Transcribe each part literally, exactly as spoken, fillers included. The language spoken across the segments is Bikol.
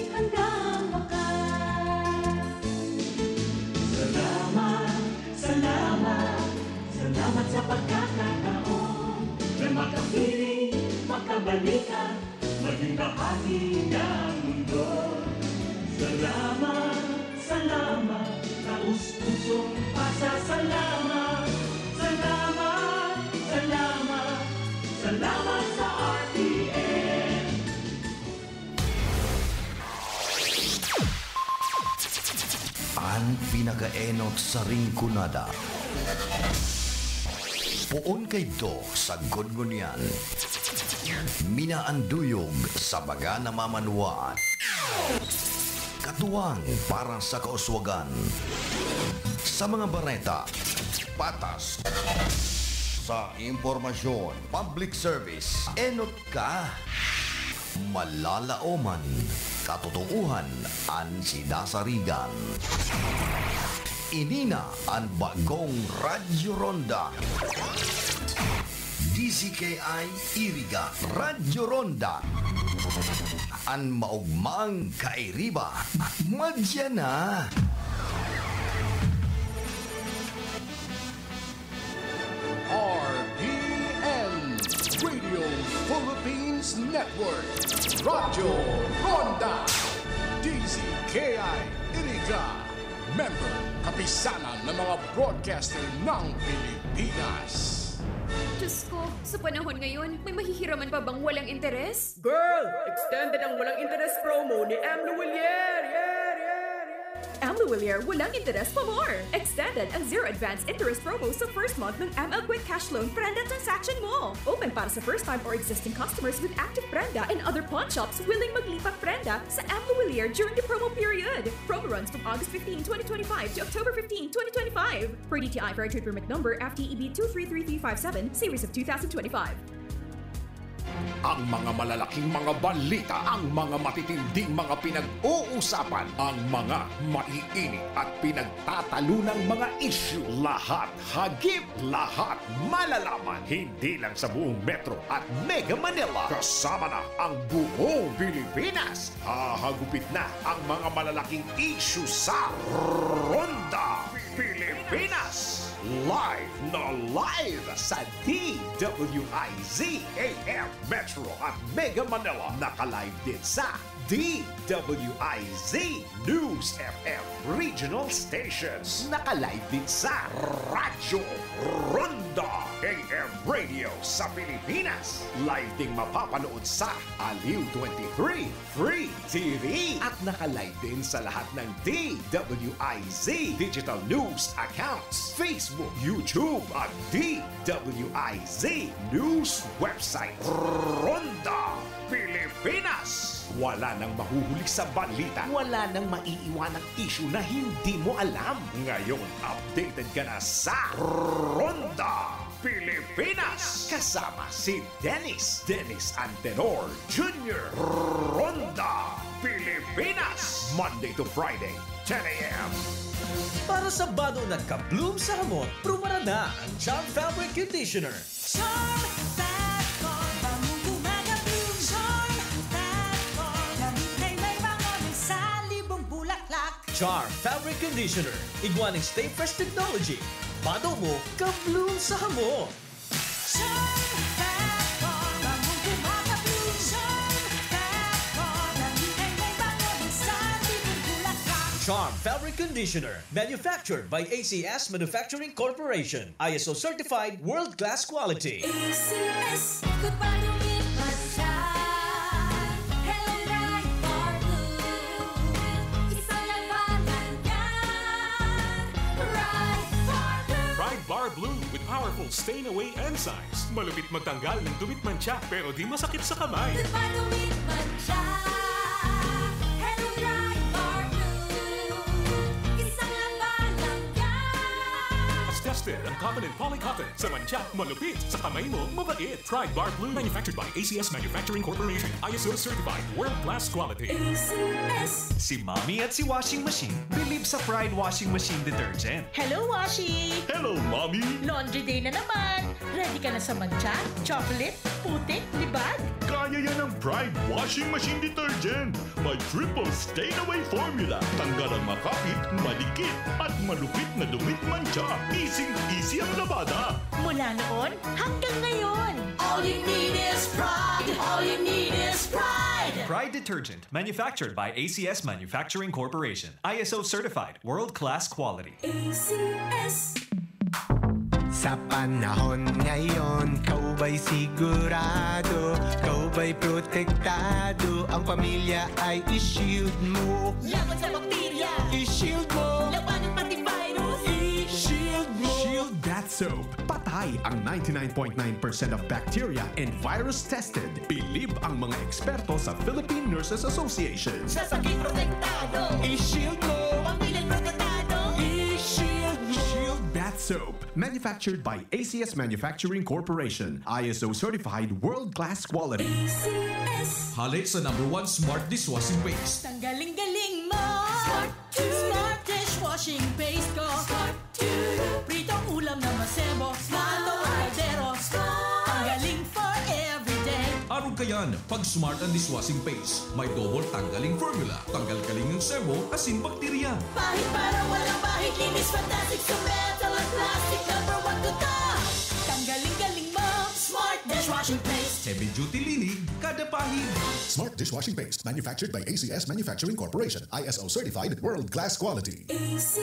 Hanggang wakas. Salamat, salamat, salamat sa pagkakataon na makapiling, makabalikan, maging bahagi ng mundo. Salamat, salamat, taus-pusong pasasalamat. Salamat, salamat, salamat sa R T N. An pinakaenot sa Rinconada. Poon kaidto sa Gudngunyan. Minaanduyog sa baga na mamanwaan. Katuwang para sa kauswagan. Sa mga bareta, patas. Sa impormasyon, public service, enot ka. Malalaoman, katotoohan an sinasarigan. Ini na an bagong Radyo Ronda. D Z K I Iriga, Radyo Ronda. An maugmang kairiba, madya na. R P N, Radio Philippines Network, Radyo Ronda, D Z K I Iriga, member, kapisanan ng mga broadcaster ng Pilipinas. Diyos ko, sa panahon ngayon, may mahihiraman pa bang walang interes? Girl! Extended ang walang interes promo ni M. Lhuillier! Yeah, yeah, yeah! M. Lhuillier, walang interes pa more! Extended ang zero advance interest promo sa first month ng M L Quick Cash Loan prenda transaction mo! Open para sa first time or existing customers with active prenda and other pawn shops willing maglipat prenda sa M. Lhuillier during the promo period. Promo runs from August fifteen, twenty twenty-five to October fifteen, twenty twenty-five. Per D T I Fair Trade Permit Number F T E B two three three three five seven, Series of two thousand twenty-five. Ang mga malalaking mga balita, ang mga matitinding mga pinag-uusapan, ang mga maiinit at pinagtatalunang mga isyu, lahat hagip, lahat malalaman, hindi lang sa buong Metro at Mega Manila, kasama na ang buong Pilipinas. Hahagupit na ang mga malalaking isyu sa Ronda Pilipinas. Live na live sa D W I Z A M Metro at Mega Manila. Naka-live din sa D W I Z News F M Regional Stations. Naka-live din sa Radyo Ronda A M Radio sa Pilipinas. Live ding mapapanood sa Aliw twenty-three Free T V. At naka-live din sa lahat ng D W I Z digital news accounts, Facebook, YouTube, at D W I Z News website. Ronda Pilipinas. Wala nang mahuhuli sa balita. Wala nang maiiwanang isyu na hindi mo alam. Ngayon, updated ka na sa Ronda Pilipinas. Kasama si Dennis, Dennis Antenor Junior. Ronda Pilipinas. Monday to Friday, ten a.m. Para sa bado na ka-bloom sa hamot, prubaran na ang Charm Fabric Conditioner. Charm Fab Core, bangong gumagabloom. Charm Fab Core, gamit na may bango na sa libong bulaklak. Charm Fabric Conditioner, igwa ning Stay Fresh Technology. Bado mo, ka-bloom sa hamot. Charm Fab Core, bangong gumagabloom. Charm Fab Core, gamit na may bango na sa libong bulaklak. Charm Fabric Conditioner, manufactured by A C S Manufacturing Corporation. I S O certified, world-class quality. A C S, goodbye to me, Hello, Bright Bar Blue. Isa lang ba lang yan? Bright Bar Blue. Bright Bar Blue with powerful stain away enzymes. Malupit magtanggal ng dumi at mantsa, pero di masakit sa kamay. Goodbye to me, mantsa. Hello, Bright Bar Blue. Isa lang ba lang yan? Tested ang Cotton and Poly Cotton. Sa mantsa, malupit. Sa kamay mo, mabait. Pride Bar Blue, manufactured by A C S Manufacturing Corporation. I S O certified, world-class quality. A C S. Si Mommy at si Washing Machine believe sa Pride Washing Machine Detergent. Hello, Washi! Hello, Mommy! Laundry day na naman! Ready ka na sa mantsa, chocolate, putik, libag? Kaya Yan ang Pride Washing Machine Detergent. May triple stain away formula. Tanggal ang makapit, madikit, at malupit na dumi at mantsa. Easy-easy ang labada. Mula noon hanggang ngayon. All you need is Pride. All you need is Pride. Pride Detergent, manufactured by A C S Manufacturing Corporation. I S O certified, world-class quality. A C S. Sa panahon ngayon, ikaw ba'y sigurado? Ikaw ba'y protektado? Ang pamilya ay i-shield mo. Laban sa bakterya. I-shield mo. Labanan pati virus. I-shield mo. Shield Bath Soap. Patay ang ninety-nine point nine percent of bacteria and virus tested. Bilib ang mga eksperto sa Philippine Nurses Association. Sa sakit protektado. I-shield mo. Pamilya protektado. I-shield mo. Shield Bath Soap. Manufactured by A C S Manufacturing Corporation. I S O certified world-class quality. A C S. Hale sa number one smart dishwashing paste. Tanggaling-galing mo. Smart. Smart dishwashing paste ko. Smart. Pritong ulam na masebo. Smart. Pritong kaldero. Smart. Tanggaling for everyday. Arog kayan, pag Smart ang dishwashing paste, may double tanggaling formula. Tanggal-galing ang sebo, asin bakterya. Pahid para walang bahid, linis, fantastic sa metal at plastic. Number one ko to. Tanggaling-galing mo. Smart dishwashing paste. Heavy duty linig, kada pahid. Smart dishwashing paste, manufactured by A C S Manufacturing Corporation, I S O certified, world class quality. A C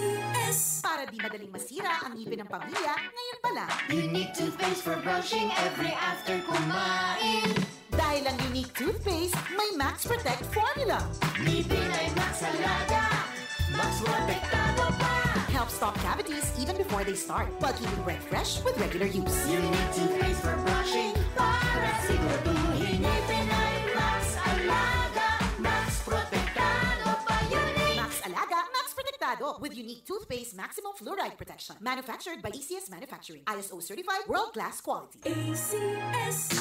S. Para di madaling masira ang ngipin ng pamilya, ngayon pa lang. Unique toothpaste for brushing every after kumain. Dahil ang Unique Toothpaste may Max Protect Formula. Ngipin ay Max Alaga, Max Protektado pa. Helps stop cavities even before they start, while keeping breath fresh with regular use. Unique Toothpaste for brushing, para siguraduhin ngipin ay Max Alaga, Max Protektado pa. Unique. Max Alaga, Max Protektado with Unique Toothpaste Maximum Fluoride Protection. Manufactured by A C S Manufacturing. I S O certified, world class quality. A C S.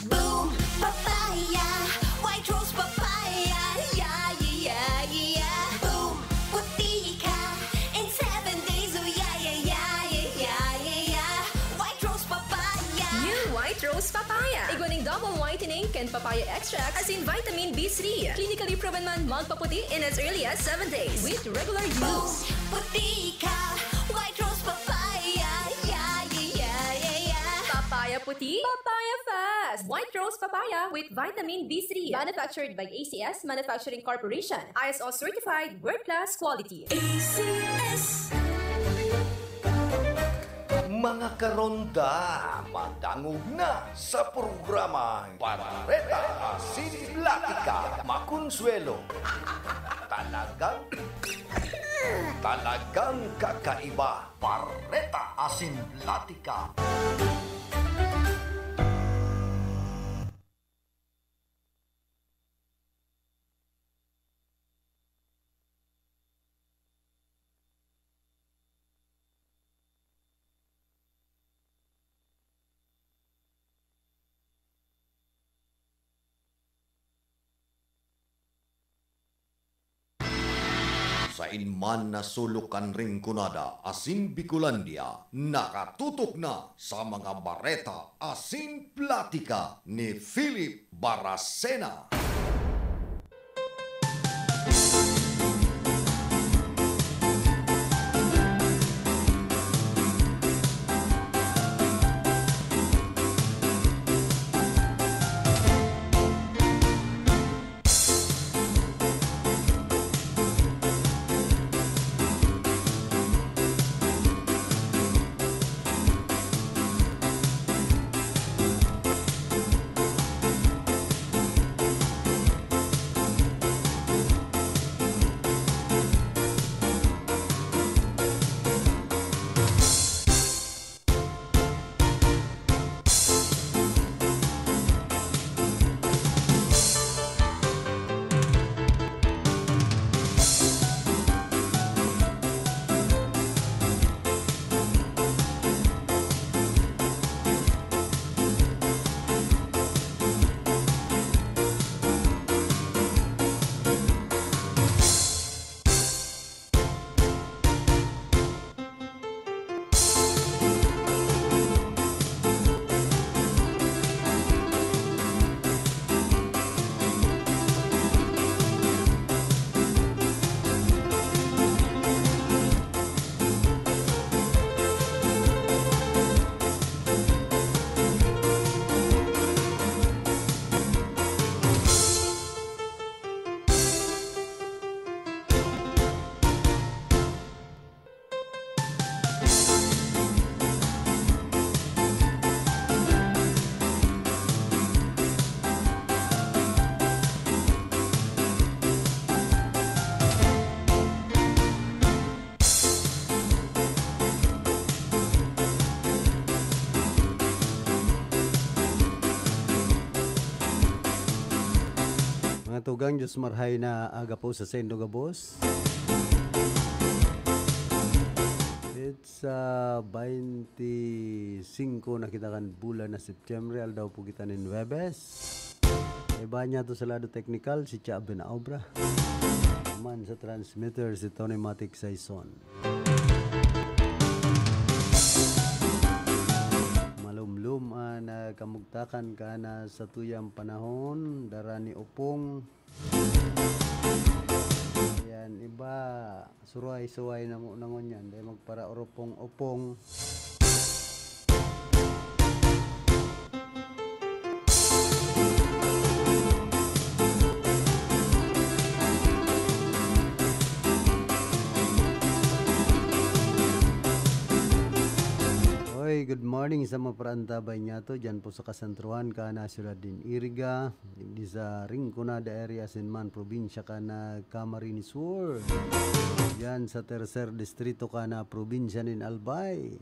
Boom Papaya, White Rose Papaya, yeah, yeah, yeah, yeah. Boom, puti ka in seven days, oh yeah, yeah, yeah, yeah, yeah, yeah, yeah. White Rose Papaya. New White Rose Papaya. Igwa nin double whitening kan papaya extract asin vitamin B three. Clinically proven man magpaputi in as early as seven days with regular use. Boom, puti ka, White Rose Papaya, yeah, yeah, yeah, yeah, yeah. Papaya puti, papaya fast. White Rose Papaya with vitamin B three. Manufactured by A C S Manufacturing Corporation. I S O certified, world class quality. A C S. Mga karonda, madangog na sa programang Bareta Asin Platika, Makonsuelo. Talagang, talagang kakaiba. Bareta Asin Platika. Sain man na sulok kan Rinconada asin Bicolandia, nakatutok na sa mga bareta asin platika ni Philip Baracena. Tugang Diyos marhay na aga po sa saindo gabos. It's, ah, baynte singko na kita kan bulan na Setyembre, aldaw po kita nin Huwebes. Iba niya to sa lado teknikal, si Cha Benaobra. Man sa transmitter, si Tony Matic Saison. Malumlom an, ah, kamugtakan kan, ah, satuyang panahon, dara ni Opong. Ayan, iba, suruhay-suhay na mo na ngunyan, dahil magparaoropong-opong. Oy, good morning sa mga paraantabay niyato, dyan po sa kasentruhan kan syudad nin Iriga, digdi sa Rinconada area, asin man probinsya kan Camarines Sur, dyan sa tercer distrito kan probinsya nin Albay.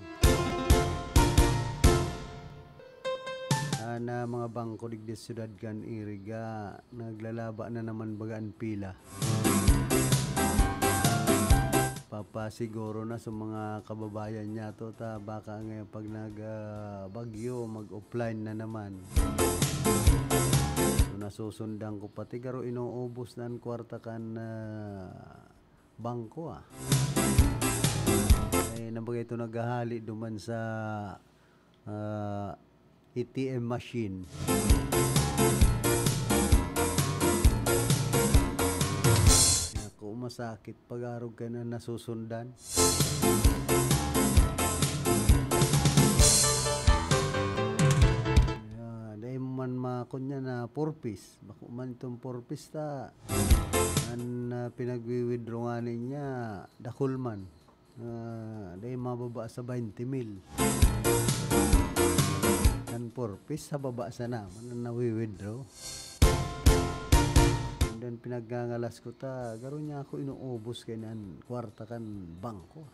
An, ah, mga bangko digdi sa syudad kan Iriga, naglalaba na naman baga an pila. Papasiguro na sa mga kababayan niyato ta baka ngayon pag nag, ah, bagyo, mag-offline na naman. So, nasusundan ko pati garo inuubos na an kwarta kan, ah, bangko, ah. Eh, nabagay ito naghahali duman sa, ah, A T M machine. Naku, masakit pag-arog ka na nasusundan. Ah, dai mo man makunyan na purpose. Bako man itong purpose ta. An, ah, pinagwi-withdraw ngani niya, dakul man. Ah, dai mababa sa baynte mil. An purpose, sa baba sana man an nawi-withdraw. And then, pinagngangalas ko ta, garo niya ako inuubos kaiyan an kwarta kan bangko.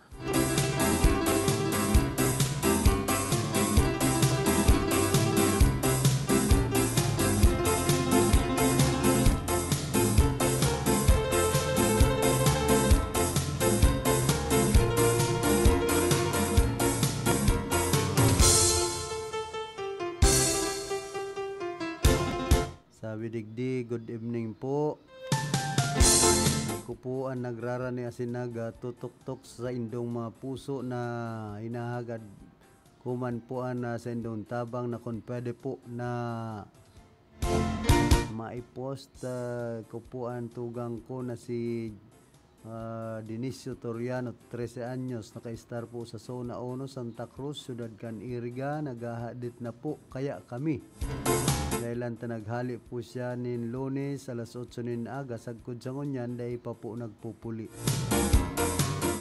Sabi digdi, "Good evening po. Ako po an nagrarani asin nagtutuktok sa indong mga puso na hinahagad ko man po an, ah, sa indong tabang na kung pwede po na maipost, ah, ko po an tugang ko na si, ah, Dionisio Toriano, trese anyos, nakaestar po sa Zona Uno, Santa Cruz, Syudad kan Iriga, naghahadit na po kaya kami. Dahelan ta naghali po siya nin Lunes, alas otso nin aga, sagkod sa ngunyan, dai pa po nagpupuli.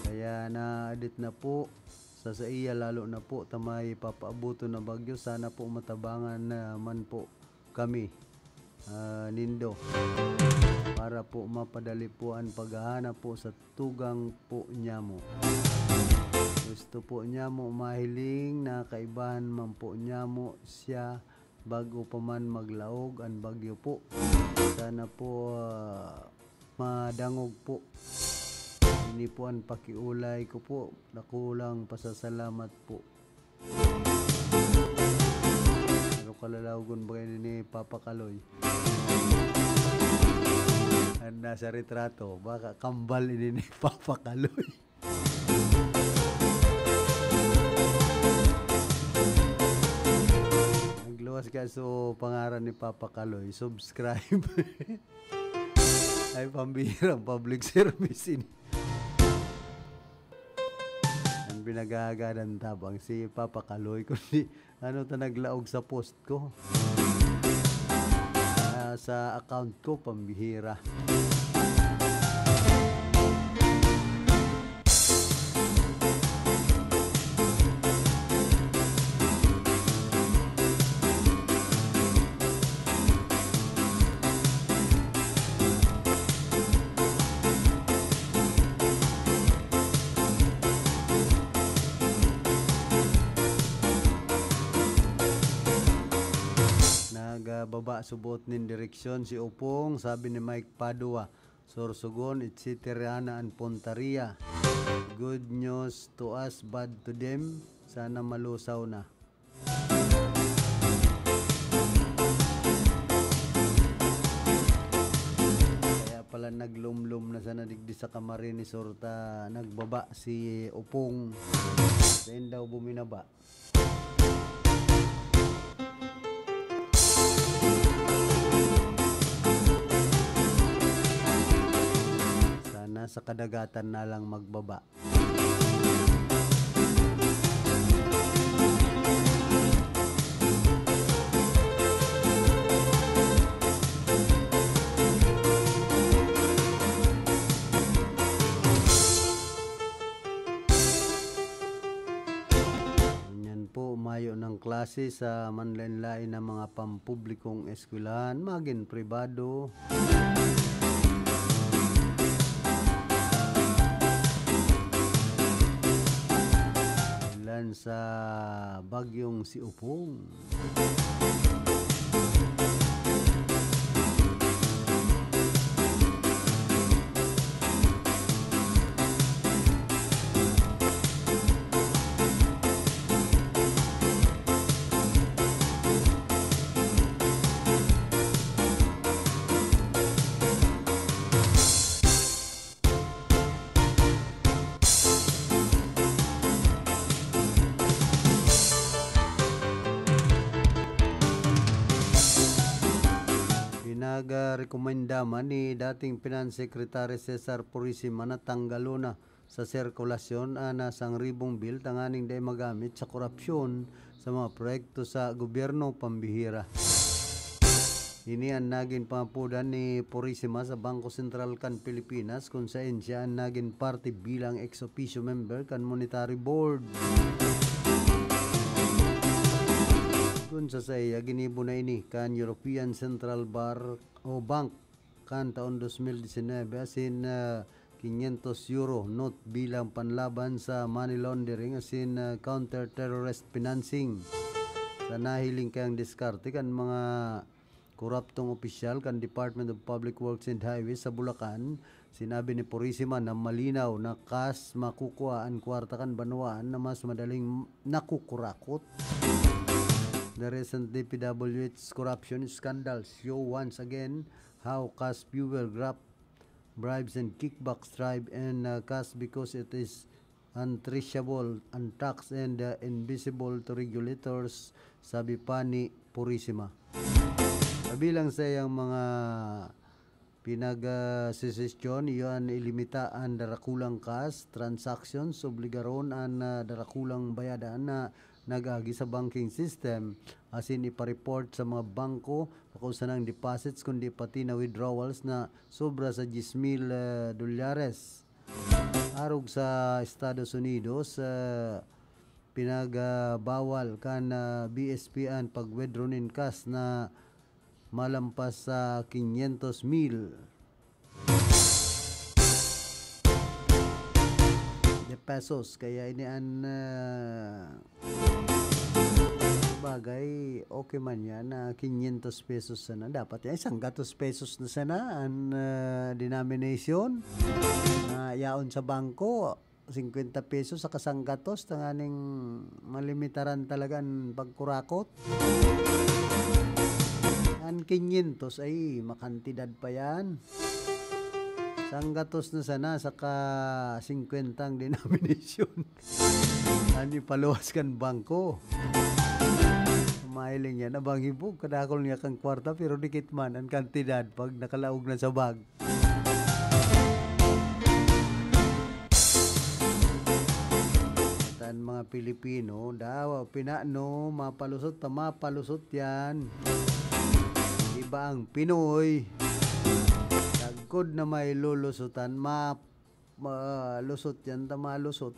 Kaya nahadit na po sa saiya, lalo na po ta may papaaboton na bagyo, sana po matabangan naman po kami, ah, nindo para po mapadali po an paghahanap po sa tugang po nyamo. Gusto po nyamo mahiling na kaibahan man po nyamo siya bago pa man maglaog an bagyo po. Sana po, ah, madangog po. Ini po an pakiolay ko po. Dakulang pasasalamat po." Pero kalalaogon ba ini ni Papa Kaloy? An nasa retrato, baka kambal ini ni Papa Kaloy. Nagluwas ka, so, pangaran ni Papa Kaloy, subscribe. Ay, pambihirang public service ini. An pinagagadan tabang si Papa Kaloy, kundi ano ta naglaog sa post ko. Ah, sa account ko, pambihira. Nagbaba Ba, subot nin direksyon si Upong, sabi ni Mike Padua, Sorsogon, et cetera na an Pontaria. Good news to us, bad to them. Sana malusaw na. Kaya pala naglumlum na sana digdi sa Camarines Sur ta nagbaba si Upong. Then daw buminaba. Sana sa kadagatan na lang magbaba. Ngunyan po, mayo ng klase sa manlaen-laen na mga pampublikong eskwelahan, magin pribado. Ilan sa bagyong si Upong. Pinag-rekomenda man ni dating Finance Secretary Cesar Purisima na tanggalon na sa sirkulasyon an, ah, sangribong bill tanganing dai magamit sa korapsyon sa mga proyekto sa gobyerno, pambihira. Ini an nagin pangapodan ni Purisima sa Bangko Sentral kan Pilipinas, kun saen siya an nagin parte bilang ex officio member kan Monetary Board. Kun sa saiya, ginibo na ini kan European Central Bar o Bank kan taon dos mil disinebe, asin, ah, kinyentos euro note bilang panlaban sa money laundering asin, ah, counter-terrorist financing. Sa nahiling kayang diskarte kan mga koraptong opisyal kan Department of Public Works and Highways sa Bulacan, sinabi ni Purisima na malinaw na kas makukua an kwarta kan banwaan na mas madaling nakukurakot. The recent D P W H corruption scandals show once again how cash fuel graft, bribes and kickbacks thrive and, uh, cash because it is untraceable, untaxed, and, uh, invisible to regulators, sabi pa ni Purisima. Kabilang sa iyang mga pinag-, ah, sesesyon, iyo an ilimita an darakulang cash transactions, obligaron an, ah, darakulang bayadan na nag-agi sa banking system, asin ipa-report sa mga bangko, bako sanang deposits, kundi pati na withdrawals na sobra sa diyes mil, ah, dolyares. Arog sa Estados Unidos, ah, pinagbawal kan, ah, B S P an pag-withdraw nin cash na malampas sa kinyentos mil de pesos. Kaya ini an, ah, bagay, okay man yan na kinyentos pesos sana. Dapat yan, isang gatos pesos na sana an, ah, denomination na yaon sa bangko. Singkwenta pesos saka sanggatos, tanganing malimitaran talaga an pagkurakot. An kinyentos ay makantidad pa yan. Sanggatos na sana, saka singkwenta ang denomination. An ipaluwas kan bangko. Mahiling yan, abang hibog, kadakol niya kan kwarta, pero dikit man an kantidad pag nakalaog na sa bag. Tan mga Pilipino, dawa, pinano, mapalusot ta mapalusot yan. Iba ang Pinoy. Sagkod na may lulusutan, ma-, malusot yan ta malusot.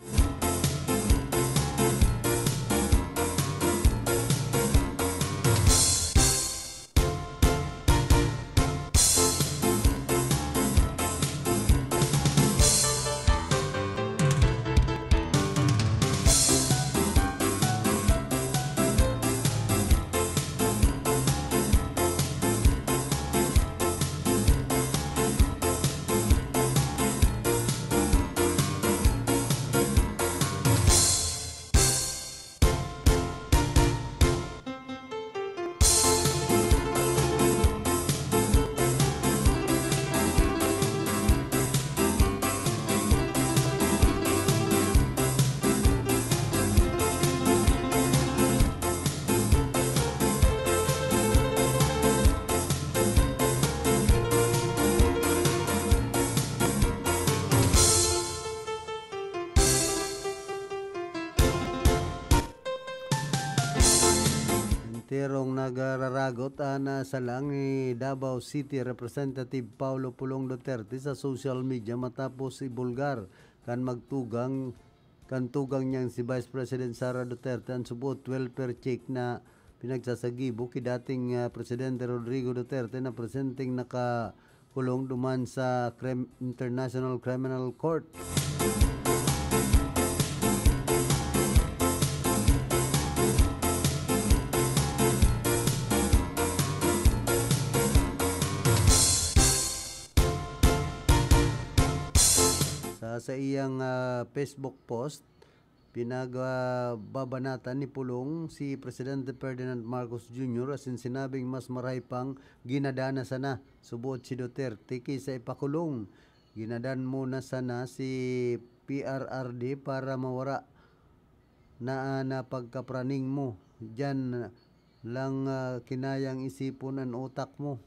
Nagararagot an, ah, salang ni Davao City Representative Paolo Pulong Duterte sa social media matapos ibulgar kan magtugang, kan tugang niyang si Vice President Sara Duterte an subot welfare check na pinagsasagibo ki dating, ah, Presidente Rodrigo Duterte na presenteng naka kulong duman sa Crim-, International Criminal Court. Sa, sa iyang, ah, Facebook post, pinagbabanatan ni Pulong si Presidente Ferdinand Marcos Junior asin sinabing mas marahay pang ginadan na sana subot si Duterte kaysa ipakulong. Ginadan mo na sana si P R R D para mawara na, ah, na pagkapraning mo. Diyan lang, ah, kinayang isipon an utak mo.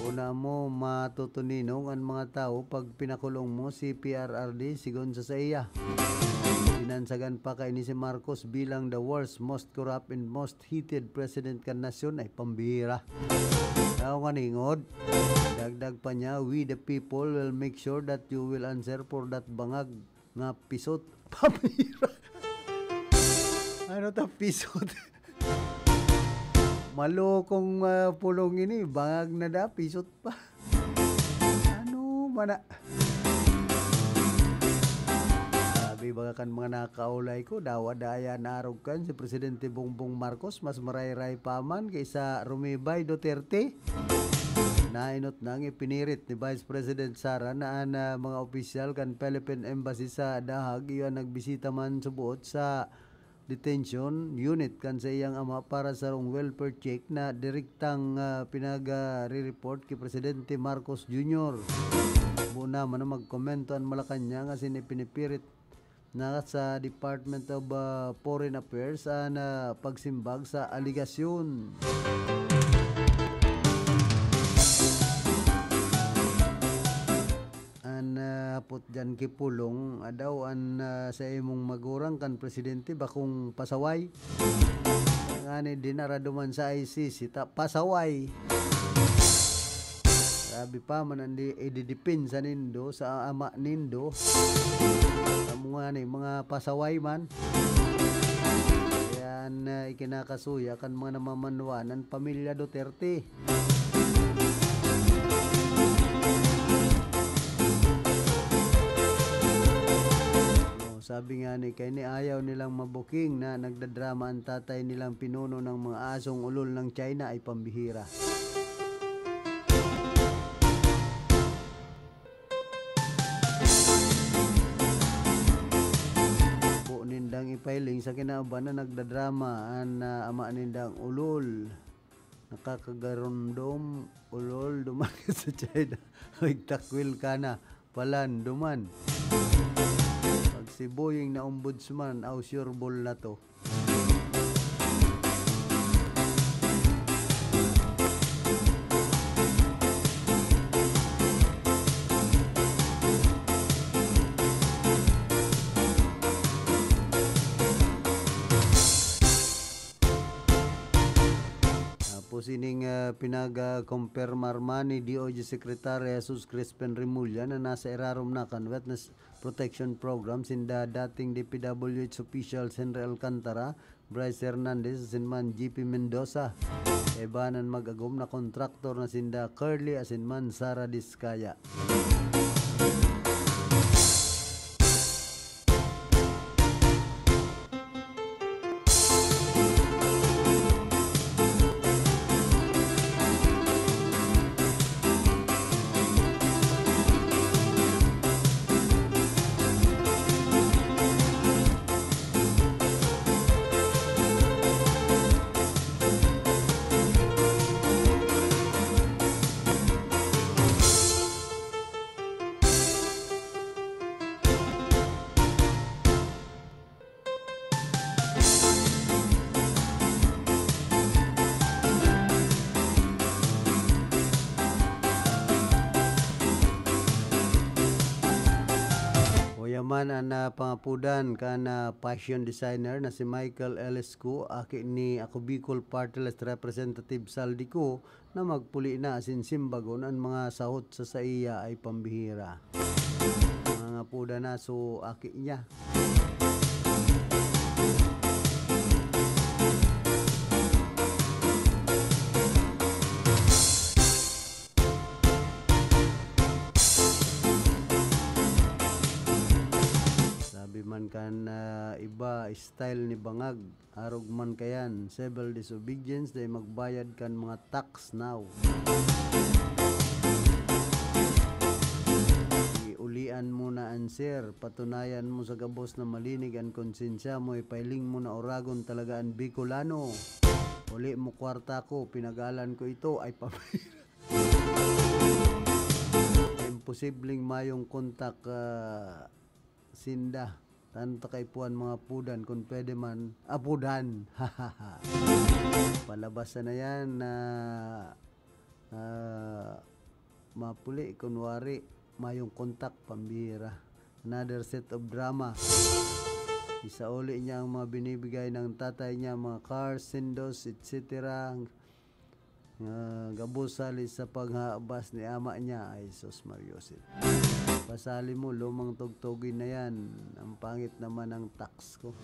Una mo matutuninong an mga tawo pag pinakulong mo si P R R D, sigon sa saiya. Binansagan pa kaini si Marcos bilang the worst, most corrupt, and most hated president kan nasyon. Ay, pambihira. Tao nga ningod. Dagdag pa niya, "We the people will make sure that you will answer for that bangag nga pisot." Pambihira. Ano ta pisot? Malokong, ah, Pulong ini, bangag na da, pisot pa. Ano man na? Sabi baga kan mga nakaulay ko, dawa daya naarog kan si Presidente Bongbong Marcos, mas marayray pa man kaysa Romibay Duterte. Nainot nang ipinirit ni Vice President Sara na an, ah, mga opisyal kan Philippine Embassy sa The Hague iyo an nagbisita man subot sa detention unit kan saiyang ama para sarong welfare check na direktang, ah, pinagre-report ki Presidente Marcos Junior. Buo naman na magkomento an Malacañang asin ipinipirit na sa Department of, ah, Foreign Affairs an, ah, pagsimbag sa alegasyon. An, ah, hapot diyan ki Pulong, adaw an, ah, sa imong magurang kan presidente bakong pasaway? Ngani dinara duman sa I C C ta pasaway. Grabe pa man an di-, ididepensa nindo sa ama nindo. Kamo ngani, mga pasaway man. Kaya an, ah, ikinakasuya kan mga namamanwanan pamilya Duterte. Oh, sabi nga ni Kenny, ayaw nilang mabuking na nagdadrama ang tatay nilang pinuno ng mga asong ulol ng China ay pambihira. Buo nindang ipahiling sa kinaban na nagdadrama an, ah, ama nindang ulol. Nakakagarundom, ulol, duman sa China. Magtakwil ka na, palan, duman. Pag si Boying na ombudsman, aw sure ball na to. Tapos ining, ah, pinag-, ah, kumpirmar man ni D O J Secretary Jesus Crispin Remulla na nasa irarom na kan Witness Protection Program sinda dating D P W H officials Henry Alcantara, Bryce Hernandez, asin man J P Mendoza. Iba nan mag-agom na kontraktor na sinda Curly asin man Sara Discaya. Man an, ah, pangapodan kan, ah, fashion designer na si Michael Elesco, aki ni Ako Bicol Party List Representative Saldi Co, na magpuli na asin simbagon an mga sahot sa saiya ay pambihira. Mga ngapodan na, so aki niya. Sabi man kan, ah, iba, style ni bangag, arog man kayan, civil disobedience, dai magbayad kan mga tax now. Iulian mo na an sir, patunayan mo sa gabos na malinig an konsensya mo, ipahiling mo na oragon talaga an Bicolano. Uli mo kwarta ko, pinagalan ko ito, ay pamira. Imposibleng mayong kontak, ah, sinda. Tanto kaipuhan mga pudan, kung pwede man, apudan. Palabas na yan na, ah, mapuli, kunwari, mayong kontak, pambihira. Another set of drama. Isauli niya ang mga binibigay ng tatay niya, mga cars, sindos, et cetera. Nga gabos sali sa paghabas ni ama niya, ay sus, Mario Jose. Pasali mo, lumang tugtugin na yan. Ang pangit naman ng tax ko.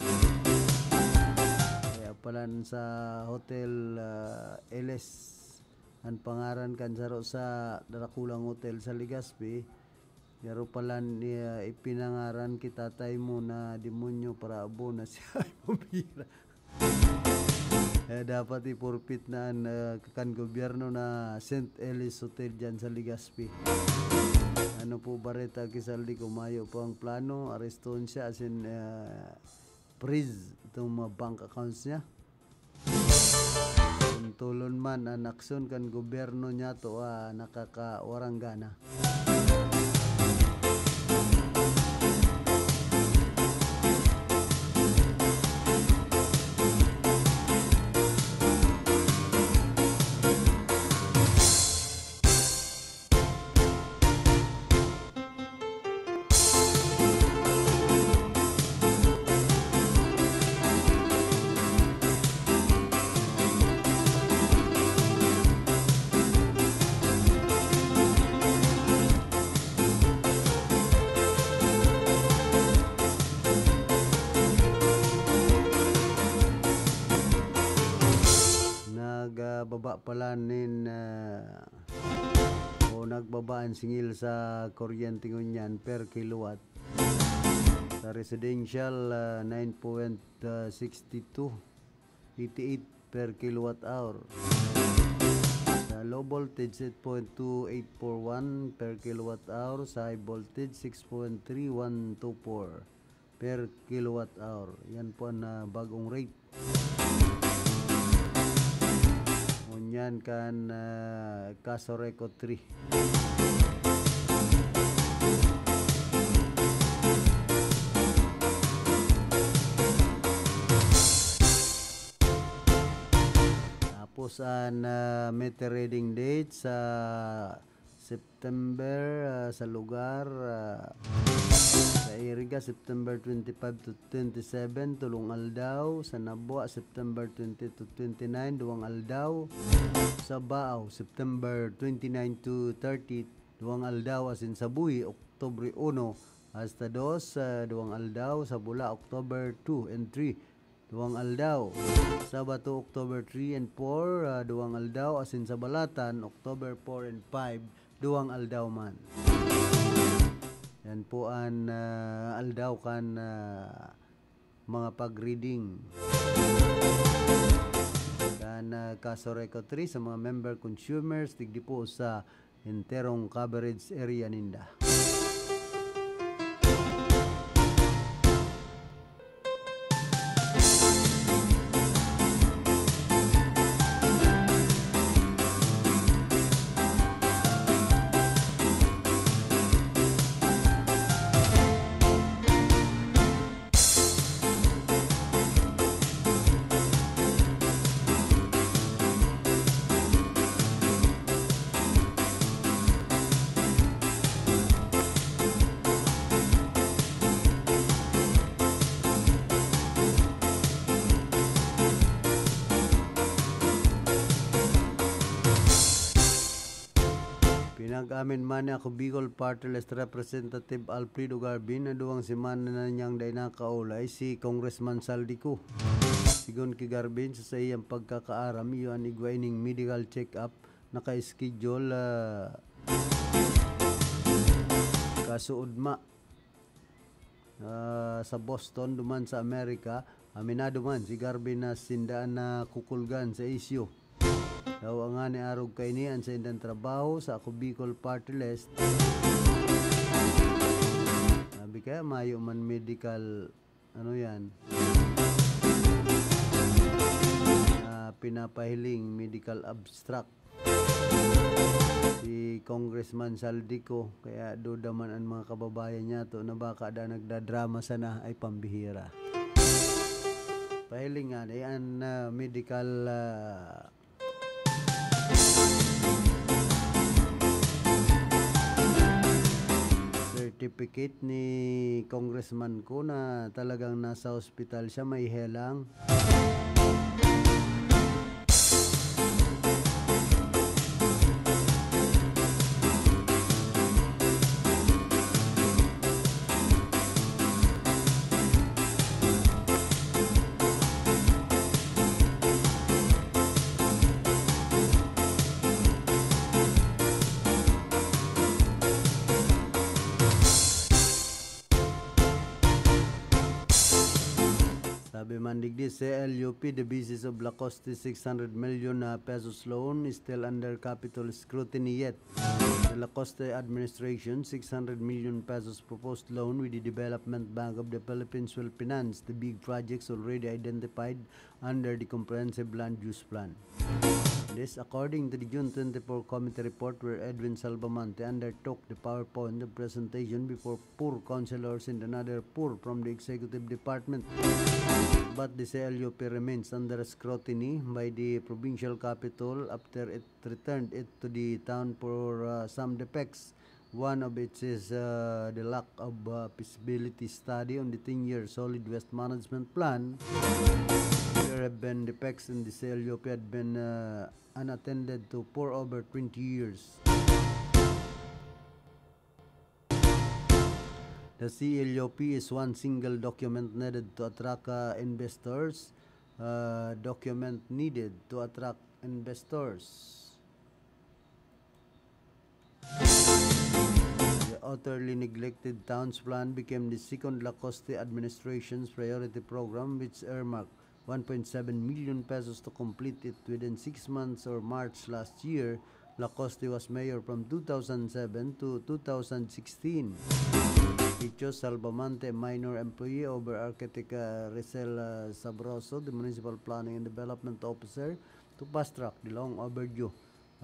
Kaya pala sa Hotel, ah, Eles, ang pangaran kan saro sa Draculang Hotel sa Legazpi, garo pala niya ipinangaran ki tatay mo na demonyo para abo na siya ay mabira. Kaya dapat i-forfeit na an, ah, kan gobyerno na Saint Ellis Hotel dyan sa Legazpi. Ano po, bareta ki Saldi, kung mayo po ang plano, areston siya, as in, ah, freeze itong mga bank accounts niya. Kung tulon man an aksyon kan gobyerno niya to, ah, nakakawarang gana. Nagbaba pala nin, ah, o nagbaba an singil sa kuryente ngunyan per kilowatt. Sa residential, ah, nine point six two eighty-eight per kilowatt hour. Sa low voltage, eight point two eight four one per kilowatt hour. Sa high voltage, six point three one two four per kilowatt hour. Yan po ang, ah, bagong rate. Ngunyan kan, ah, Casureco three. Tapos an, ah, meter reading date sa September, ah, sa lugar, ah, sa Iriga, September twenty-five to twenty-seven, tolong aldaw. Sa Nabua, September twenty to twenty-nine, duwang aldaw. Sa Baao, September twenty-nine to thirty, duwang aldaw. Asin sa Buhi, Oktubre uno hasta dos, ah, duwang aldaw. Sa Bula, October two and three, duwang aldaw. Sabado, October three and four, ah, duwang aldaw, asin sa Balatan, October four and five, duwang aldaw man. Yan po an, ah, aldaw kan, ah, mga pag-reading. Kan, ah, Casureco three sa mga member consumers, digdi po sa enterong coverage area ninda. Amin man ni Ako Bicol Party List Representative Alfredo Garbin na duwang semana na niyang dai nakaulay si Congressman Saldico. Sigon ki Garbin, sa saiyang pagkakaaram, iyo an igwa ining medical check-up naka-schedule, ah, kasuodma, ah, sa Boston, duman sa Amerika. Aminado man si Garbin na sinda an nakukulgan sa isyu. Daw ngani arog kaini an saindang trabaho sa Ako Bicol Party List. Sabi kaya mayo man medical, ano yan, ah, pinapahiling medical abstract si Congressman Saldico. Kaya duda man ang mga kababayan niya to na baka da nagdadrama sana ay pambihira. Pahiling nga, eh, an, ah, medical, ah, certificate ni congressman ko na talagang nasa hospital siya, may helang. Sabi man digdi, C L U P, the basis of Lacoste six hundred million, uh, pesos loan is still under capital scrutiny yet. The Lacoste administration six hundred million pesos proposed loan with the Development Bank of the Philippines will finance the big projects already identified under the Comprehensive Land Use Plan. This according to the June twenty-four committee report, where Edwin Salvamante undertook the PowerPoint presentation before poor councilors and another poor from the executive department. But the C L U P remains under scrutiny by the provincial capitol after it returned it to the town for, uh, some defects. One of it is, uh, the lack of, uh, feasibility study on the ten-year solid waste management plan. There have been defects in the C L U P had been, uh, unattended to for over twenty years. The C L U P is one single document needed to attract, uh, investors. Uh, document needed to attract investors. The utterly neglected towns plan became the second Lacoste administration's priority program, which earmarked one point seven million pesos to complete it within six months or March last year. Lacoste was mayor from two thousand seven to two thousand sixteen. He chose Salvamante, a minor employee, over architect, uh, Ricel, uh, Sabroso, the municipal planning and development officer, to fast track the long overdue,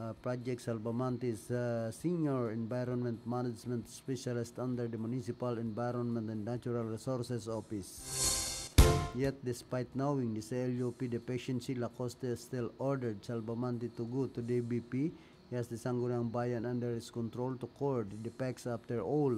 uh, project. Salvamante is a senior environment management specialist under the Municipal Environment and Natural Resources Office. Yet, despite knowing the C L U P deficiency, Lacoste still ordered Salvamante to go to D B P. He has the Sangguniang Bayan under his control to cure the defects after all.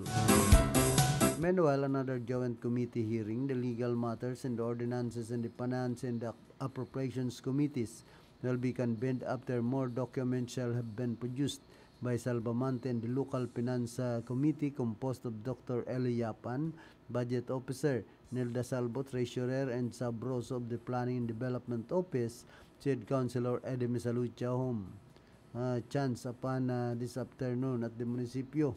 Meanwhile, another joint committee hearing, the legal matters and the ordinances and the finance and the appropriations committees, will be convened after more documents shall have been produced by Salvamante and the local finance, uh, committee composed of Doctor Eli Yapan, budget officer, Nelda Salvo, treasurer, and Sabroso of the Planning and Development Office, said Councilor Eddie Misalucha, whom, uh, chance upon, uh, this afternoon at the munisipyo.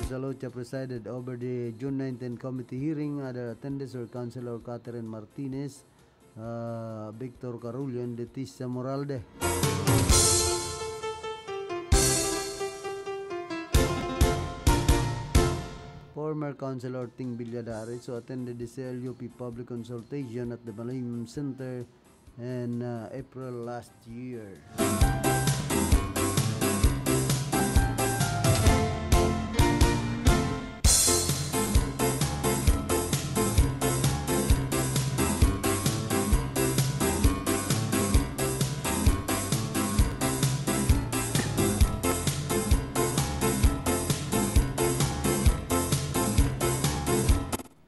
Misalucha presided over the June nineteen committee hearing. Other attendees were Councilor Catherine Martinez, uh, Victor Carullo, and Leticia Moralde. Former Councilor Ting Villadares, who attended the C L U P public consultation at the Millennium Center in, uh, April last year.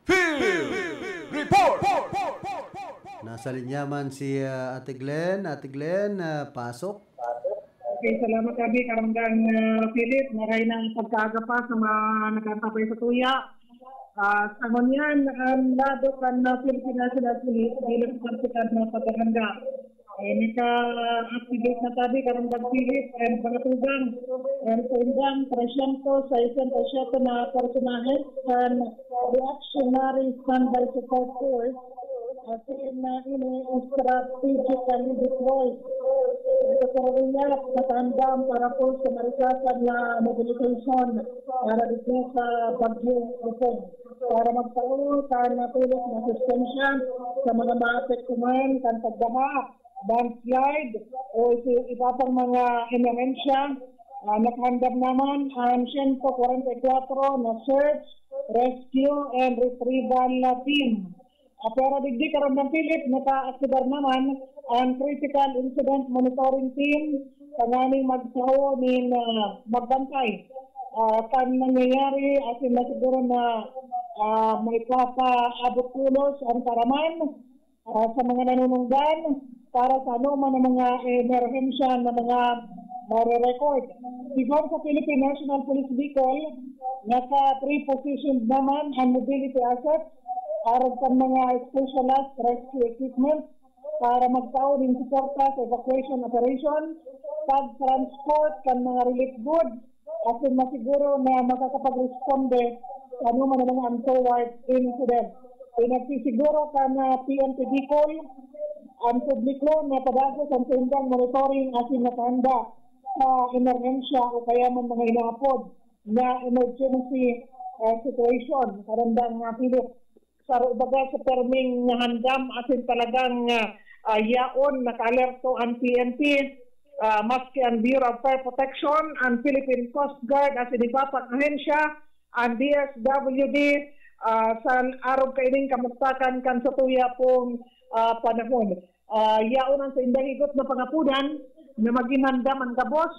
Field Report! Nasa linya man si, ah, Ate Glenn. Ate Glenn, ah, pasok. Okay, salamat kami, Karanggang uh, Philip. Maray ng pagkaaga pa sa mga nagkakapay sa tuya. Uh, sa ngunyan, ang lado kan uh, Philippine National Police ay nagpapagkakad na pagkakanda. Eh, naka-activate na tabi, Karanggang Philip, and mga tugang, and sa indang tresyentos sesenta y siyete na personahe kan Reactionary Standby Support Force, asin na ini strategically deployed. Sa Saruyat, nakaandam para po sa marikasan na mobilization para dito sa Bagyo Opong. Para magtao sa natulog na asistensya sa mga maapektuhan kan pagbaha, landslide, o isi- iba pang mga emerhensya, ah, nakahandam naman ang siyento kwarenta y kwatro na search, rescue, and retrieval team. Ah, pero digdi, Karanggang Philip, naka-aktibar naman ang Critical Incident Monitoring Team tanganing magtao nin ah, magbantay ah, kan nangyayari asin masiguro na ah, may papaabot pulos ang paraman ah, sa mga nanunungdan para sa anoman na mga emerhensya na mga mare-record. Sigon sa Philippine National Police Bicol, naka-pre-positioned naman ang mobility assets arog kan mga specialized rescue equipment para magtao nin suporta sa evacuation operation, pag-transport kan mga relief goods, asin masiguro na makakapagresponde sa anoman na mga untoward incident. Pinagsisiguro kan ah, P N P Bicol ang publiko na padagos ang saindang monitoring asin nakahanda sa emerhensya o kaya man mga inaapod na emergency ah, situation. Karandang uh, Philip, saro baga sa perming handam asin talagang ah, ah, yaon, naka-alerto ang P N P, ah, maski ang Bureau of Fire Protection, ang Philippine Coast Guard asin iba pang ahensya, ang D S W D, ah, sa arog kaining kamugtakan kan satuya pong ah, panahon. Ah, yaon ang saindang higot na pangapudan na magin handam an gabos,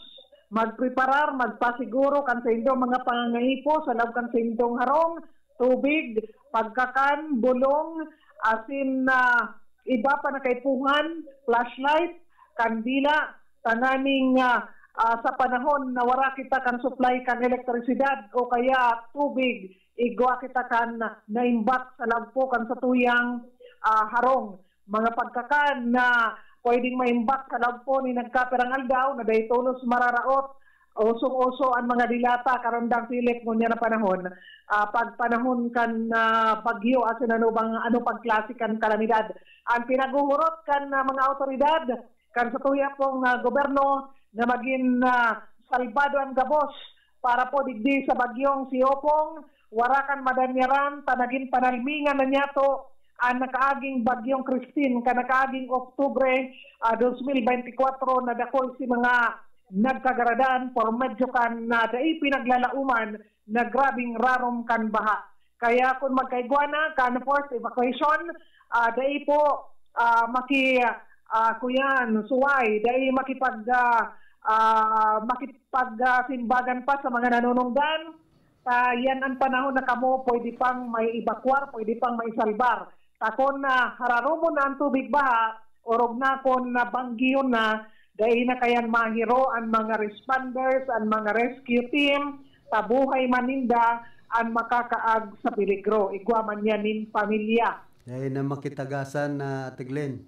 magpreparar, magpasiguro kan saindong mga pangangaipo sa laog kan saindong harong, tubig, pagkakan, bulong, asin na iba pa na kaipuhan, flashlight, kandila, tanganing ah, ah, sa panahon na wara kita kan supply kan elektrisidad o kaya tubig, igwa kita kan naimbak sa laog po kan satuyang ah, harong. Mga pagkakan na pwedeng maimbak sa laog po ni nagkapirang aldaw na dai tolos mararaot. Usong-uso ang mga dilata, Karandang Philip, ngunyan na panahon. Ah, pag panahon kan ah, bagyo, asin ano bang, ano pang klase kan kalamidad. Ang pinaguhurot kan ah, mga awtoridad, kan satuya pong ah, gobyerno na magin ah, salbado ang gabos para po digdi sa bagyong si Opong, wara kan madanyaran ta nagin panalmingan na niyato an nakaaging bagyong Christine kan nakaaging Oktubre ah, dos mil beintikwatro na dakul si mga nagkagaradan por medyo kan na dai pinaglalauman na grabing rarom kan baha. Kaya kun magkaigwa na kan forced evacuation, ah, dai po ah, maki ah, kuyan, suway, dai makipag ah, ah, makipag ah, simbagan pa sa mga nanunungdan. Ta yan ang panahon na kamo pwede pang may evacuar, pwede pang may salbar. Ta kun na hararomon na ang tubig baha, orog na kun nabanggiyon na, dai na kayan mahiro an mga responders, an mga rescue team, ta buhay man ninda an makakaag sa peligro, igwa man yan nin pamilya. Dai na makitagasan na, Ate Glenn.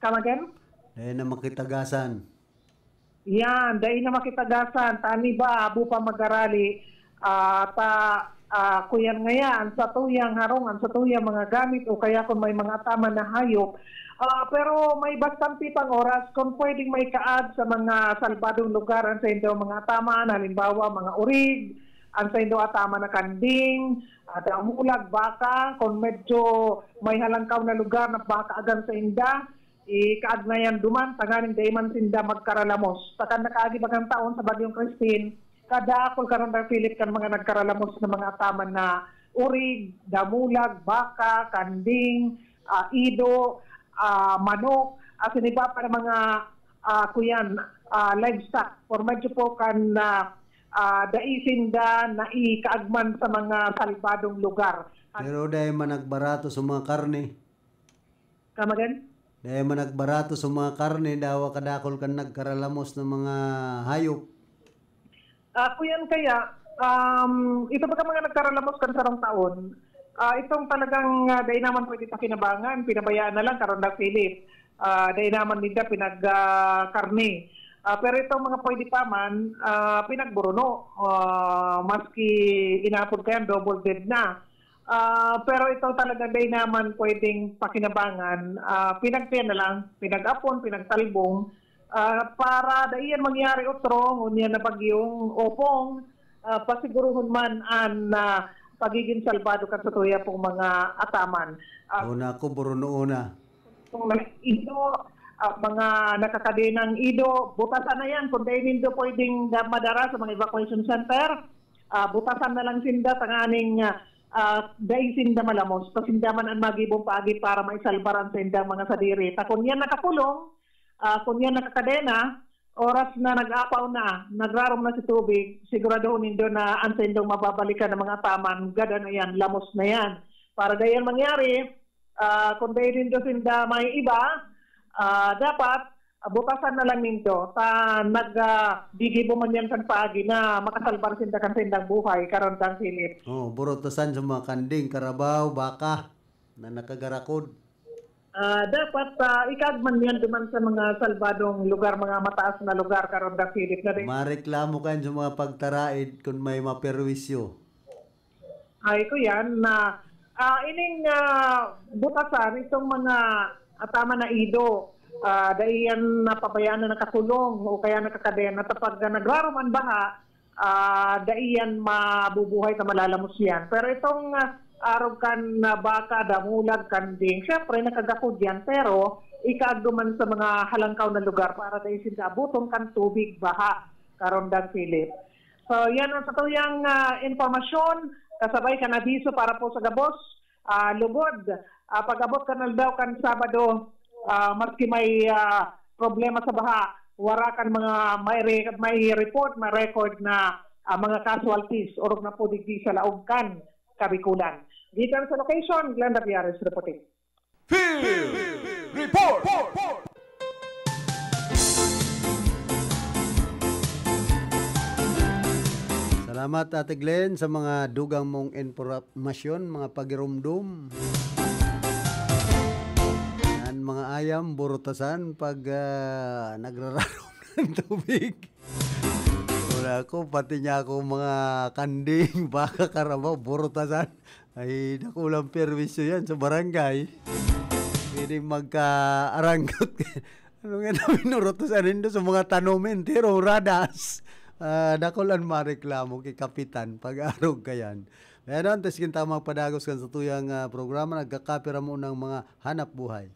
Come again? Dai na makitagasan. Yan, dai na makitagasan. Tani ba, abo pa magarali. Ah, ta, ah, kuyan ngaya, ang satuyang harong, ang satuyang mga gamit, o kaya kung may mga ataman na hayop. Ah, pero may bastante pang oras kung pwedeng may kaad sa mga salbadong lugar ang sa indo mga ataman, halimbawa, mga urig, ang sa indo ataman na kanding, ah, damulag, baka, kung medyo may halangkaw na lugar na baka agan sa inda, ikaagnayan duman, tanganing dai man sinda magkaralamos. Takan nakaagi bagang taon sa Bagyong Christine, kadakol karon, Philip, kan mga nagkaralamos na mga ataman na urig, damulag, baka, kanding, ah, ido, ah, manok, asin iba pa na mga, ah, kuyan, ah, livestock. Por medyo po kan, ah, ah, dai sinda naikaagman sa mga salbadong lugar. Pero dai man nagbarato sa mga karne. Come again? Dai man nagbarato sa mga karne, dawa kadakul kan nagkaralamos na mga hayop. Ah, kuyan kaya, um, ito ba ka mga nagkaralamos kan sarong taon? Ah, itong talagang, ah, dai naman pwede pakinabangan, pinabayaan na lang, karon na, Philip. Ah, dai naman ninda pinag, ah, karne. Ah, pero itong mga pwede pa man, ah, pinagburuno. Ah, maski inapod kayan, double dead na. Ah, pero ito talaga, dai naman pwedeng pakinabangan. Ah, pinagtiyan na lang, pinag-apon, pinagtalbong. Ah, para dai yan mangyari otro, ngunyan na bagyong Opong, ah, pasiguruhon man an, ah, pagiging salbado kan satuya pong mga ataman. Ah, Una ko, Bruno una. Kung mga ido, ah, mga nakakadenang ido, butasan na yan. Kung dai nindo pwedeng da-, madara sa mga evacuation center, ah, butasan na lang sinda tanganing, ah, ah, dai sinda malamos. Ta sinda man an magibong paagi para maisalbar an saindang mga sadiri. Ta kun yan nakakulong, ah, kun yan nakakadena, oras na nag-apaw na, nagrarom na si tubig, siguradohon nindo na an saindong mababalikan na mga ataman, gada na yan, lamos na yan. Para dai yan mangyari, ah, kung dai nindo sinda may iba, ah, dapat, ah, butasan na lang nindo. Ta nag, ah, gigibo man yan kan paagi na makasalbar sinda kan saindang buhay, karon dang Philip. Oh, burutasan sa mga kanding, karabaw, baka na nakagarakod. Ah, dapat, ah, ikaag man yan duman sa mga salbadong lugar, mga mataas na lugar, karon dang Philip, na rin. Mareklamo kayo sa mga pagtaraid kung may maperwisyo. Ay, ko yan, na, ah, ining, ah, butasan, itong mga ataman na ido, ah, dai yan napabayaan na nakakulong o kaya nakakadena. Ta pag, ah, nagrarom an baha, ah, dai yan mabubuhay ta malalamos yan. Pero itong, ah, arog kan, ah, baka, damulag, kanding, syempre, nakagakod yan. Pero ikaag duman sa mga halangkaw na lugar para dai sinda abuton kan tubig, baha, karon dang Philip. So, yan ang satuyang, ah, impormasyon, kasabay kan abiso para po sa gabos, ah, lugod. Ah, pag-abot kan aldaw kan Sabado, ah, maski may, ah, problema sa baha, wara kan mga may re-, may report, may record na, ah, mga casualties, orog na po digdi sa laog kan Kabikulan. Gikan sa location, Glenda Viares reporting. Field Report! Salamat, Ate Glenn, sa mga dugang mong impormasyon, mga pagirumdom. An mga ayam, burutasan pag, ah, nagrararom ng tubig. Wala ko, pati niya ako mga kanding, baka, karabaw, burutasan. Ay, dakulang perwisyo yan sa barangay. Pwede magka-aranggot. Ano nga namin, urotos, anindo sa mga tanom, entero, radas. Ah, dakulan mareklamo kay Kapitan, pag-arog ka yan. Pero antes kinta magpadagos kan sa tuyang, ah, programa, nagkakapira mo ng mga hanap buhay.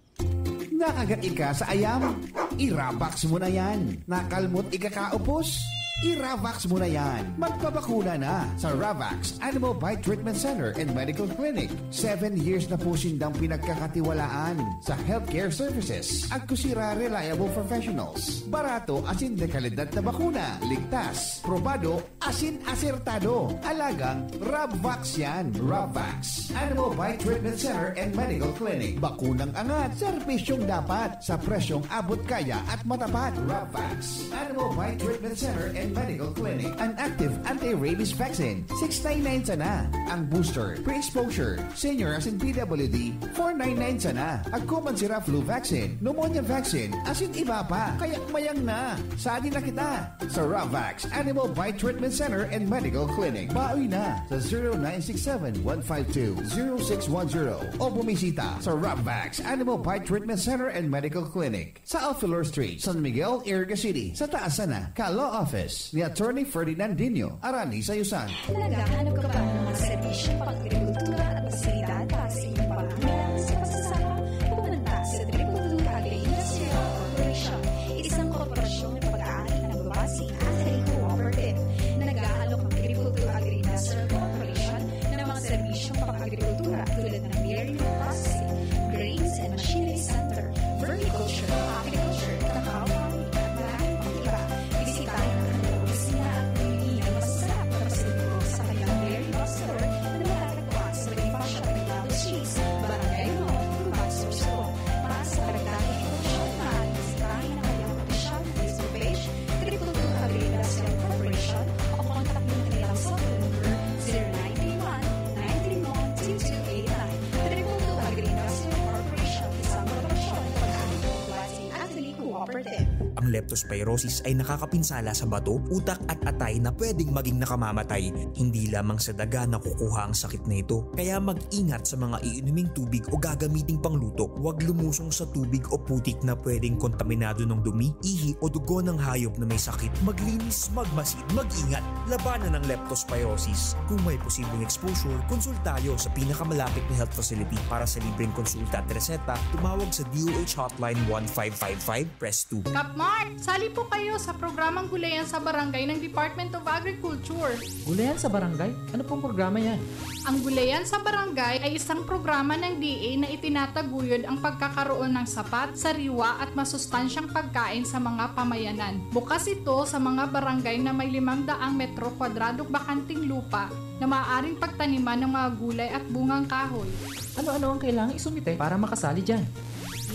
Nakagat ika sa ayam? I-Ravax mo na yan. Nakalmot ika kaupos? I-Ravax mo na yan. Magpabakuna na sa Ravax Animal Bite Treatment Center and Medical Clinic. Seven years na po sindang pinagkakatiwalaan sa healthcare services. Agkusira reliable professionals. Barato asin de kalidad na bakuna. Ligtas, probado, asin asertado. Alagang Rabvax yan. Rabvax. Animal Bite Treatment Center and Medical Clinic. Bakunang angat, serbisyong dapat, sa presyong abot kaya at matapat. Rabvax. Animal Bite Treatment Center and Medical Clinic. An active anti-rabies vaccine, six nine nine sana. Ang booster, pre-exposure, senior asin P W D, four nine nine sana. Agko man sira flu vaccine, pneumonia vaccine, asin iba pa. Kaya mayang na. Sadi na kita sa Ravax Animal Bite Treatment Center and Medical Clinic. Baoy na sa zero nine six seven, one five two, zero six one zero o bumisita sa Ravax Animal Bite Treatment Center and Medical Clinic sa Alfilor Street, San Miguel, Iriga City, sa taas sana ka Law Office ni Attorney Ferdinand Dino Arani Sayusan. Naghahanap ka ba ng mga serbisyong pang-agrikultura at pasilidad para sa iyong pangangailangan sa pagsasaka? Pumunta sa Triple Two Agri-Industrial Corporation, isang korporasyon na pag-aari na nagbabase sa Agri-Cooperative. Nag-aalok ang Triple Two Agri-Industrial Corporation ng mga serbisyong pang-agrikultura tulad ng dairy processing, grains and machinery center, vermiculture, apiculture, cacao farming, at maraming pang iba. Bisitahin ang kanilang opisina at bumili ng masasarap na pasalubong sa kanilang dairy box store na matatagpuan sa Bonifacio Aguinaldo Street, Leptospirosis ay nakakapinsala sa bato, utak at atay na pwedeng maging nakamamatay. Hindi lamang sa daga nakukuha ang sakit na ito. Kaya mag-ingat sa mga iinuming tubig o gagamiting pangluto. Huwag lumusong sa tubig o putik na pwedeng kontaminado ng dumi, ihi o dugo ng hayop na may sakit. Maglinis, magmasid, mag-ingat. Labanan ang leptospirosis. Kung may posibleng exposure, konsulta tayo sa pinakamalapit na health facility. Para sa libreng konsulta at reseta, tumawag sa D O H Hotline one five five five, press two. Kapmart, sali po kayo sa programang Gulayan sa Barangay ng Department of Agriculture. Gulayan sa Barangay? Ano pong programa yan? Ang Gulayan sa Barangay ay isang programa ng D A na itinataguyod ang pagkakaroon ng sapat, sariwa at masustansyang pagkain sa mga pamayanan. Bukas ito sa mga barangay na may limang daang metro kwadradong bakanting lupa na maaaring pagtaniman ng mga gulay at bungang kahoy. Ano-ano ang kailangang isumite para makasali dyan?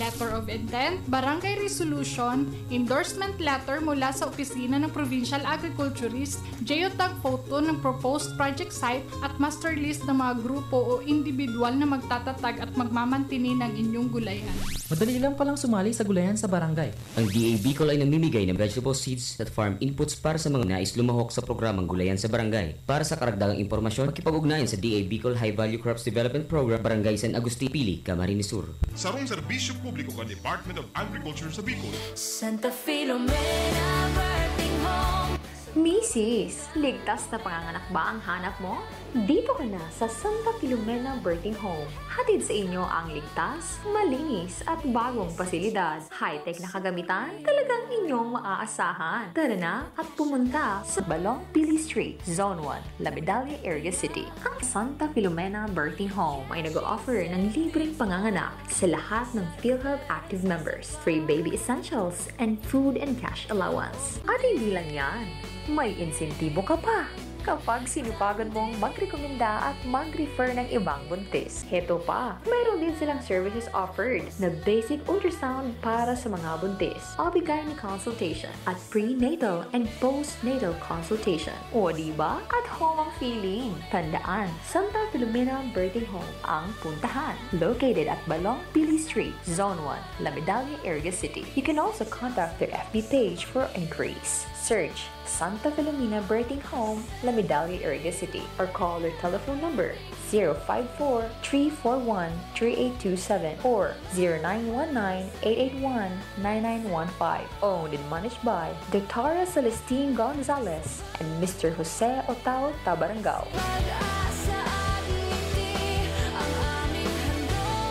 Letter of intent, barangay resolution, endorsement letter mula sa opisina ng provincial agriculturist, geotag photo ng proposed project site at master list ng mga grupo o individual na magtatatag at magmamantini ng inyong gulayan. Madali lang palang sumali sa Gulayan sa Barangay. Ang D A Bicol ay namimigay ng vegetable seeds at farm inputs para sa mga nais lumahok sa programang Gulayan sa Barangay. Para sa karagdagang impormasyon, makipag-ugnayan sa D A Bicol High Value Crops Development Program, Barangay San Agustin, Pili, Camarines Sur. Sarong serbisyo publiko kan Department of Agriculture sa Bicol. Santa Filomena Birthing Home. Misis, ligtas na panganganak ba ang hanap mo? Dito ka na sa Santa Filomena Birthing Home. Hatid sa inyo ang ligtas, malinis at bagong pasilidad. High-tech na kagamitan, talagang inyong maaasahan. Tara na at pumunta sa Balong Pili Street, Zone one, La Medalla, Iriga City. Ang Santa Filomena Birthing Home ay nag-o-offer ng libreng panganganak sa lahat ng PhilHealth active members, free baby essentials, and food and cash allowance. At hindi lang yan, may insentibo ka pa kapag sinupagan mong magrekomenda at mag-refer ng ibang buntis. Heto pa, mayroon din silang services offered na basic ultrasound para sa mga buntis, O B-gyne consultation, at prenatal and postnatal consultation. O, di ba? At home ang feeling. Tandaan, Santa Filomena Birthing Home ang puntahan. Located at Balong Pili Street, Zone one, La Medalla, Iriga City. You can also contact their F B page for inquiries. Search Santa Filomena Birthing Home, La Medalla, Iriga City, or call their telephone number, zero five four, three four one, three eight two seven or zero nine one nine, eight eight one, nine nine one five. Owned and managed by Doctora Celestine Gonzalez and Mister Jose Otao Tabarangao. Pag-asa at ngiti ang aming handog.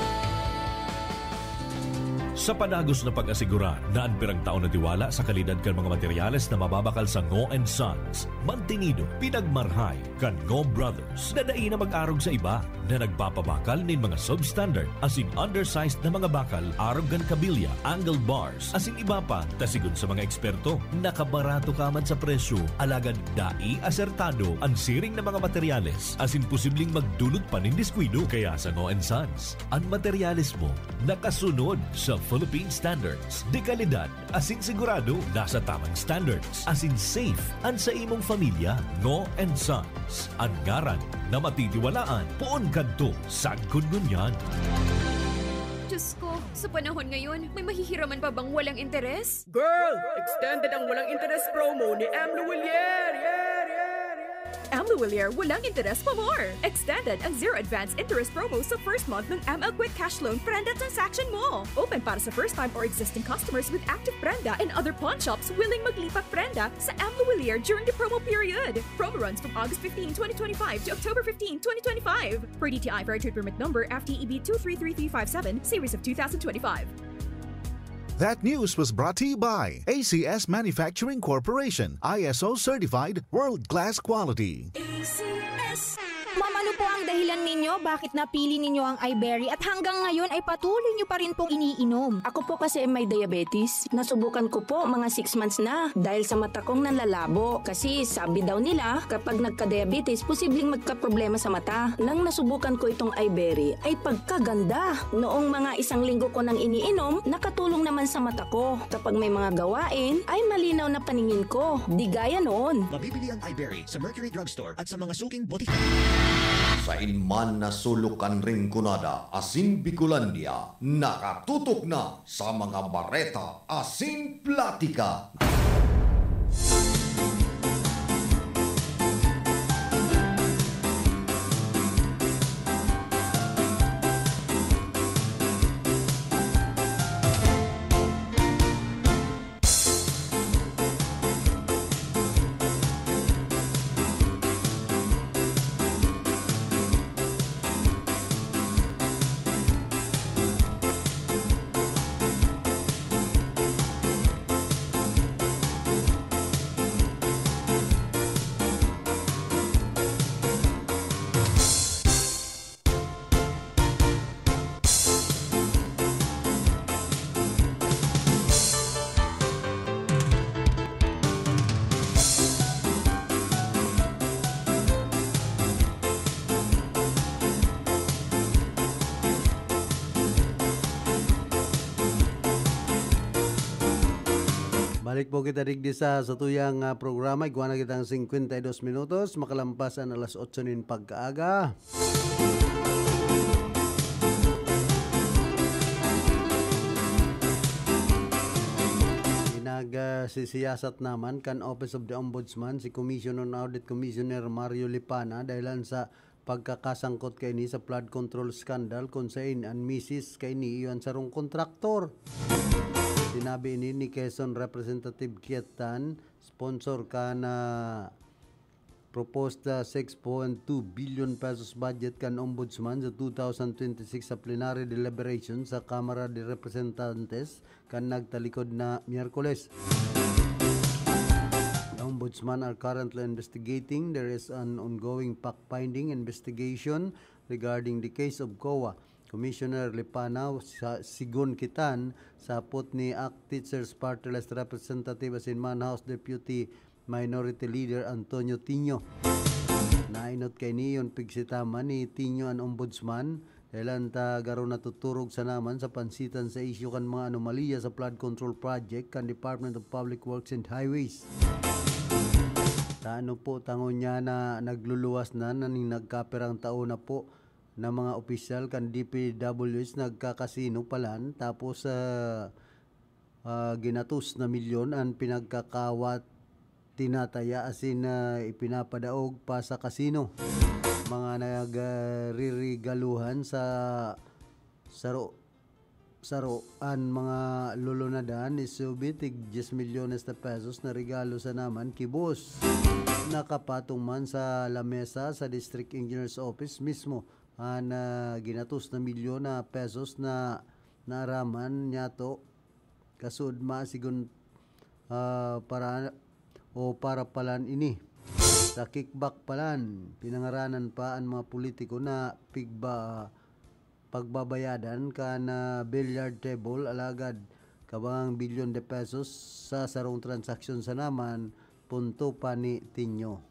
Sa padagos na pag-asigurar na an pirang taon na tiwala sa kalidad kan mga materyales na mababakal sa Ngo and Sons, mantinido, pinagmarhay kan Ngo Brothers na dai na mag-arog sa iba, na nagpapabakal nin mga substandard asin undersized na mga bakal arog kan kabilya, angle bars, asin iba pa, ta sigon sa mga eksperto, nakabarato ka man sa presyo, alagad dai asertado an siring na mga materyales, asin posibleng magdulot pa nin diskuido. Kaya sa Ngo and Sons, an materyales mo nakasunod sa Philippine standards de kalidad asin sigurado nasa tamang standards asin safe an sa imong pamilya. Ngo and Sons, an ngaran na matitiwalaan poon kadto sagkod ngunyan. Diyos ko, sa panahon ngayon, may mahihiraman pa bang walang interes? Girl, extended ang walang interes promo ni M. Lhuillier! Yeah, yeah, yeah. M. Lhuillier, walang interes pa more! Extended ang zero advance interest promo sa first month ng M L Quick Cash Loan Prenda transaction mo. Open para sa first time or existing customers with active Prenda and other pawn shops willing maglipat Prenda sa M. Lhuillier during the promo period. Promo runs from August fifteen, twenty twenty-five to October fifteen, twenty twenty-five. Per D T I Fair Trade Permit Number F T E B two three three three five seven, series of two thousand twenty-five. That news was brought to you by A C S Manufacturing Corporation, I S O certified, world-class quality. A C S. Ma'am, ano po ang dahilan ninyo bakit napili ninyo ang Iberry at hanggang ngayon ay patuloy nyo pa rin pong iniinom? Ako po kasi may diabetes. Nasubukan ko po mga six months na dahil sa mata kong nanlalabo. Kasi sabi daw nila, kapag nagka-diabetes, posibleng magkaproblema sa mata. Nang nasubukan ko itong Iberry, ay pagkaganda! Noong mga isang linggo ko nang iniinom, nakatulong naman sa mata ko. Kapag may mga gawain, ay malinaw na paningin ko. Di gaya noon. Mabibili ang Iberry sa Mercury Drugstore at sa mga suking botika. Sain man na sulok kan Rinconada asin Bicolandia, nakatutok na sa mga bareta asin platika. Balik po kita digdi sa satuyang, ah, programa. Igwa na kitang singkwenta y dos minutos, makalampas an alas otso nin pagkaaga. Pinag, ah, sisiyasat naman kan Office of the Ombudsman si Commission on Audit Commissioner Mario Lipana dahilan sa pagkakasangkot kaini sa flood control scandal, kun sain an misis kaini iyo an sarong kontraktor. Sinabi ini ni Quezon Representative Kiat Tan, sponsor kan, ah, proposed, ah, six point two billion pesos budget kan Ombudsman sa two thousand twenty-six sa plenary deliberation sa Kamara de Representantes kan nagtalikod na Miyerkules. The Ombudsman are currently investigating. There is an ongoing fact-finding investigation regarding the case of COA Commissioner Lipana, sa, sigon kitan sa hapot ni ACT Teachers Party List Representative asin Manhouse Deputy Minority Leader Antonio Tinio. Nainot kaini yon pigsitaman ni Tinio an Ombudsman, dahelan ta garo natuturog sana man sa pansitan sa isyu kan mga anomalya sa flood control project kan Department of Public Works and Highways. Ta ano po, ta ngunyan na nagluluwas na, naning nagkapirang taon na po na mga opisyal kan D P W H nagkakasino palan, tapos, ah, ah, ginatos na milyon an pinagkakawat, tinataya asin, ah, ipinapadaog pa sa kasino. Mga nag, ah, ririgaluhan sa saro, saro an mga lulunadan ni Subi, tig diez milyones na pesos na regalo sana man ki boss. Nakapatong man sa lamesa sa District Engineer's Office mismo an, ah, ginatos na milyon na pesos na naaraman niyato kasud masigon, ah, para o para palan ini. Sa kickback palan, pinangaranan pa an mga politiko na pigba-, pagbabayadan kan, ah, billiard table, alagad kabangang bilyon de pesos sa sarong transaksyon sana man, punto pa ni Tinio.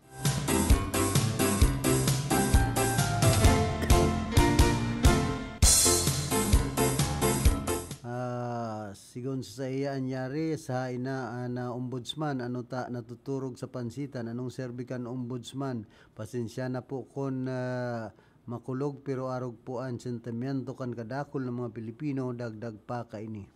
Ah, sigon sa saiya, anyari sa haina an, ah, ombudsman, ano ta natuturog sa pansitan? Anong serbi kan ombudsman? Pasensya na po kun, ah, makulog, pero arog po an sentimiento kan kadakul na mga Pilipino, dagdag pa kaini.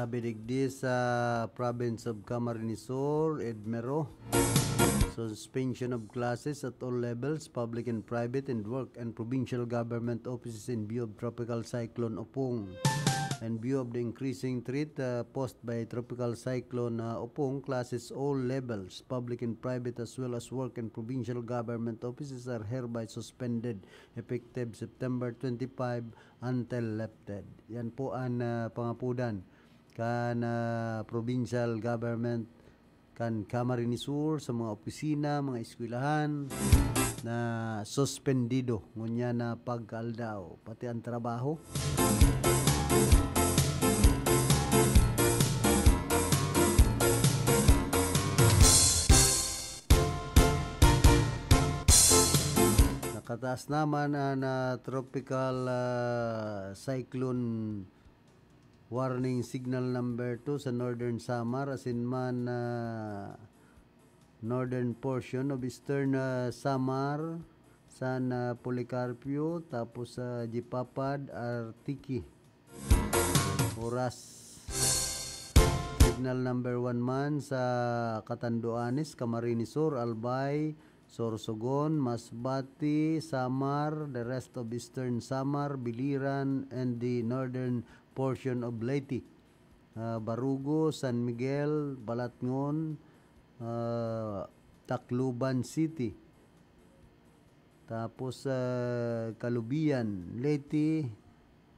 Sabi digdi sa province of Camarines Sur, EDMERO, suspension of classes at all levels, public and private, and work and provincial government offices in view of Tropical Cyclone Opong. In view of the increasing threat, uh, posed by Tropical Cyclone, uh, Opong, classes all levels, public and private, as well as work and provincial government offices are hereby suspended effective September twenty-five until lifted. Yan po ang, uh, pangapudan kan, uh, provincial government kan Camarines Sur, sa mga opisina, mga eskwelahan na suspendido ngunyan na pagkaaldaw, pati ang trabaho. Nakataas naman ang, ah, tropical, ah, cyclone warning signal number two sa Northern Samar, asin man, ah, northern portion of Eastern, ah, Samar, San, ah, Policarpio, tapos sa Jipapad, Artique, Oras. Signal number one man sa Catanduanes, Camarines Sur, Albay, Sorsogon, Masbate, Samar, the rest of Eastern Samar, Biliran, and the northern portion of Leyte, ah, Barugo, San Miguel, Balatngon, ah, Tacloban City. Tapos, ah, Calubian, Leyte,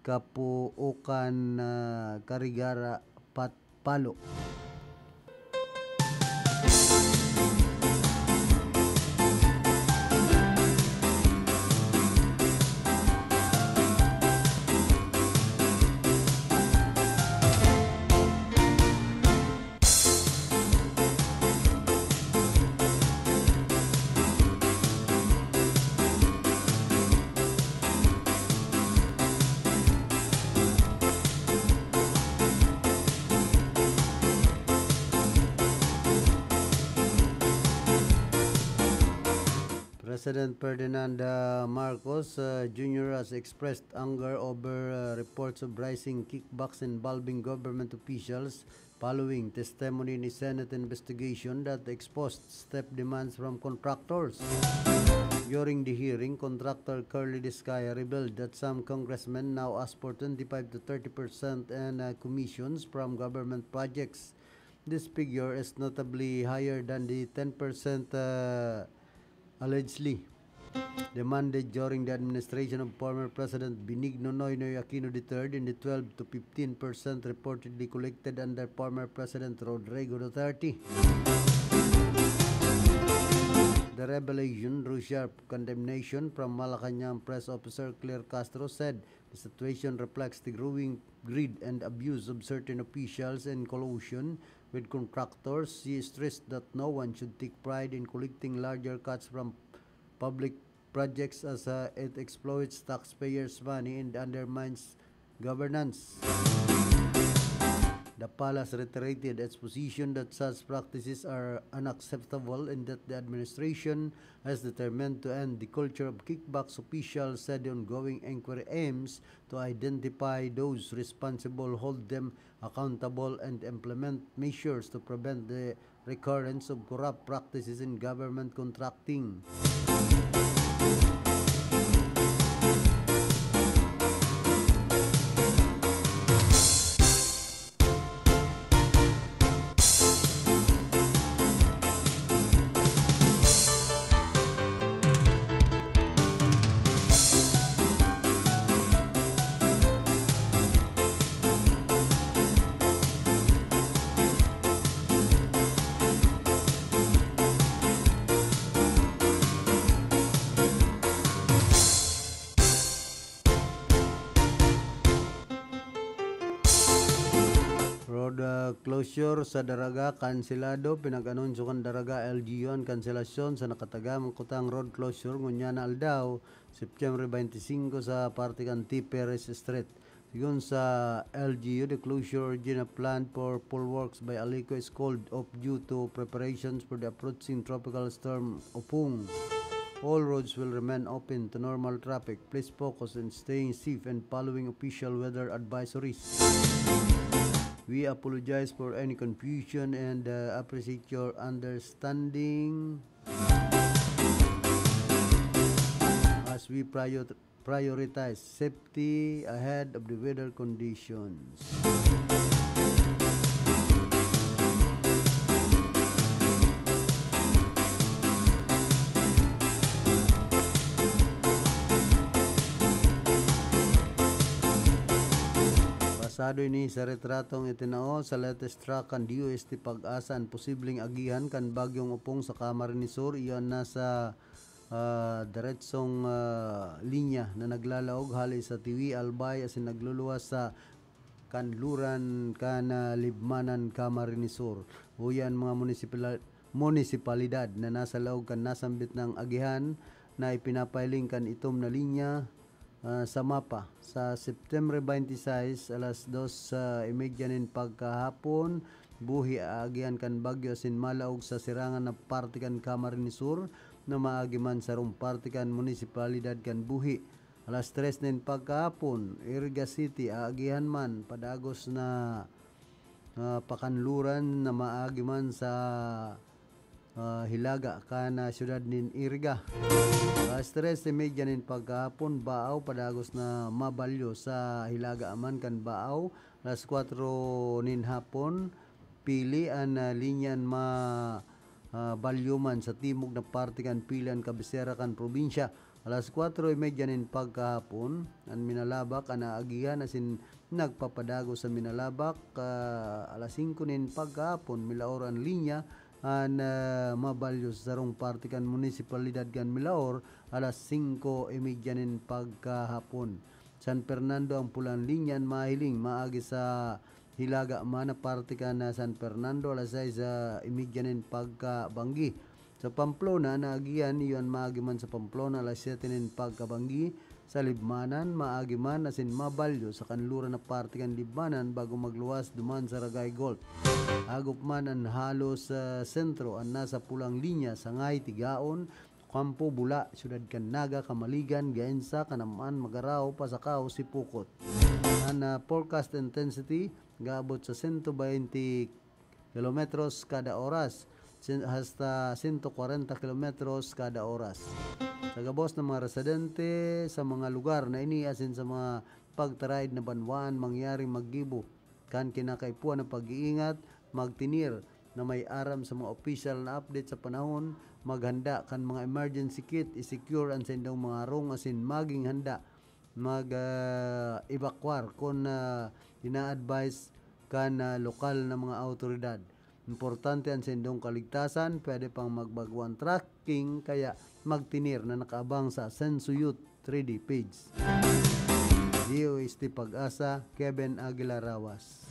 Capoocan, ah, Carigara, Pat-, Palo. President Ferdinand, uh, Marcos, uh, Junior has expressed anger over, uh, reports of rising kickbacks involving government officials following testimony in a Senate investigation that exposed step demands from contractors. During the hearing, contractor Curly Discaya revealed that some congressmen now ask for twenty-five to thirty percent and, uh, commissions from government projects. This figure is notably higher than the ten percent, uh, allegedly demanded during the administration of former President Benigno Noynoy Aquino the third in the twelve to fifteen percent reportedly collected under former President Rodrigo Duterte. The revelation drew sharp condemnation from Malacañang press officer Claire Castro said the situation reflects the growing greed and abuse of certain officials and collusion with contractors. She stressed that no one should take pride in collecting larger cuts from public projects as, uh, it exploits taxpayers' money and undermines governance. The palace reiterated its position that such practices are unacceptable and that the administration is determined to end the culture of kickbacks. Officials said the ongoing inquiry aims to identify those responsible, hold them accountable, and implement measures to prevent the recurrence of corrupt practices in government contracting. Road, ah, closure sa Daraga, kanselado. Pinag-anunsyo kan Daraga L G U an kanselasyon sa nakatagam kutang road closure ngunyan na aldaw, September twenty-five, sa parte kan T. Perez Street. Sigon sa L G U, the closure originally planned for full works by Alico is called off due to preparations for the approaching Tropical Storm Opung. All roads will remain open to normal traffic. Please focus on staying safe and following official weather advisories. We apologize for any confusion and, uh, appreciate your understanding as we prior-, Prioritize safety ahead of the weather conditions. Basado ini sa retratong itinao sa latest track kan D O S T PAGASA. An posibleng agihan kan Bagyong Opong sa Camarines Sur, iyan nasa, ah, diretsong, ah, linya na naglalaog hale sa Tiwi, Albay, asin nagluluwas sa kanluran kan, ah, Libmanan, Camarines Sur. Uya an mga munisipala-, munisipalidad na nasa laog kan nasambit na agihan na ipinapahiling kan itom na linya, ah, sa mapa. Sa September twenty-six, alas dos, ah, y media nin pagkahapon, buhi aagihan kan bagyo asin malaog sa sirangan na parte kan Camarines Sur na maagi man sarong parte kan munisipalidad kan buhi. Alas tres nin pagkahapon, Iriga City, aagihan man padagos na, ah, pakanluran na maagi man sa, ah, hilaga kan, ah, siyudad nin Iriga. Alas tres y media nin pagkahapon, Baao, padagos na mabalyo sa hilaga man kan Baao. Alas kwatro nin hapon, Pili an, ah, linya an ma-, ah, balyo man sa timog na parte kan Pili, an kabisera kan probinsya. Alas kwatro y media nin pagkahapon, an Minalabac an aagihan asin nagpapadagos sa Minalabac. Ah, alas singko nin pagkahapon, Milaor an linya an, ah, mabalyo sa sarong parte kan munisipalidad kan Milaor, alas singko y media nin pagkahapon. San Fernando, an pulang linya an mahiling maagi sa hilaga man na parte kan, ah, San Fernando, alas sais, ah, y media nin pagkabanggi. Sa Pamplona, naagihan, iyo an maagi man sa Pamplona, alas siyete nin pagkabanggi. Sa Libmanan, maagi man asin mabalyo sa kanluran na parte kan Libmanan bago magluwas duman sa Ragay Gulf. Agop man an halos, ah, sentro, an nasa pulang linya, Sangay, Tigaon, Campo, Bula, Syudad kan Naga, Camaligan, Gainza, Canaman, Magarao, Pasacao, Sipocot. An, ah, forecast intensity, gaabot sa sento baynte kilometros kada oras, sin-, hasta sento kwarenta kilometros kada oras. Sa gabos na mga residente sa mga lugar na ini asin sa mga pagtaraid na banwaan mangyaring maggibo kan kinakaipuhan na pag-iingat, magtinir na may aram sa mga opisyal na update sa panahon, maghanda kan mga emergency kit, i-secure an saindong mga harong asin maging handa mag, ah, evacuar kun, ah, ina-advise kan, ah, lokal na mga awtoridad. Importante an saindong kaligtasan, pwede pang magbago an trekking, kaya magtinir na nakaabang sa Senso Youth three D page. D O S T PAGASA, Kevin Aguilar Rawas.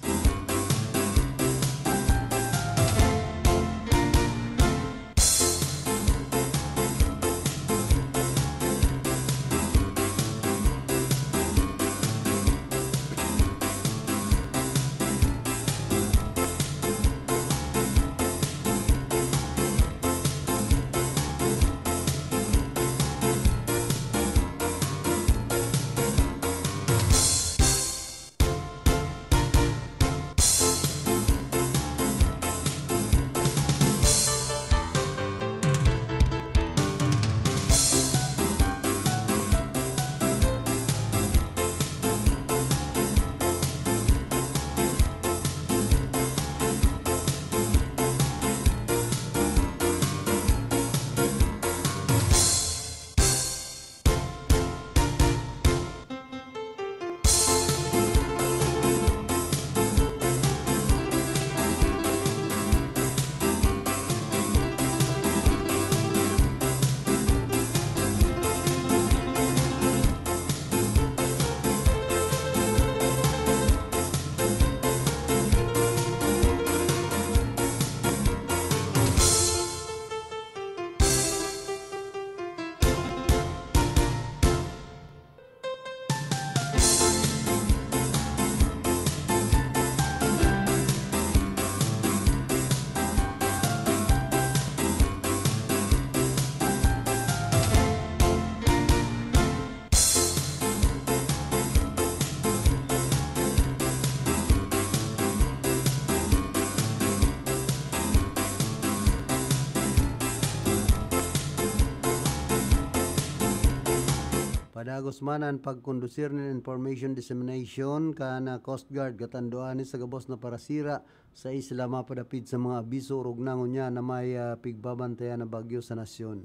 Dagos man an pagkondusir nin information dissemination kan, ah, Coast Guard Catanduanes sa gabos na parasira sa isla mapadapit sa mga abiso orog na ngunyan na may, ah, pigbabantayan na bagyo sa nasyon.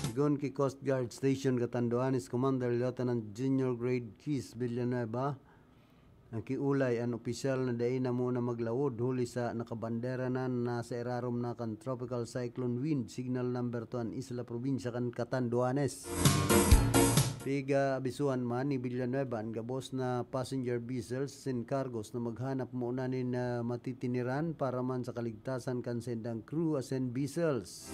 Sigon ki Coast Guard Station Catanduanes Commander Lieutenant Junior Grade Keith Villanueva, nakiolay an opisyal na dai na muna maglawod huli sa nakabandera na nasa irarom na kan Tropical Cyclone Wind Signal Number Two an isla probinsya kan Catanduanes. Piga-abisuhan man ni Villanueva an gabos na passenger vessels asin cargos na maghanap muna nin, ah, matitiniran para man sa kaligtasan kan saindang crew asin vessels.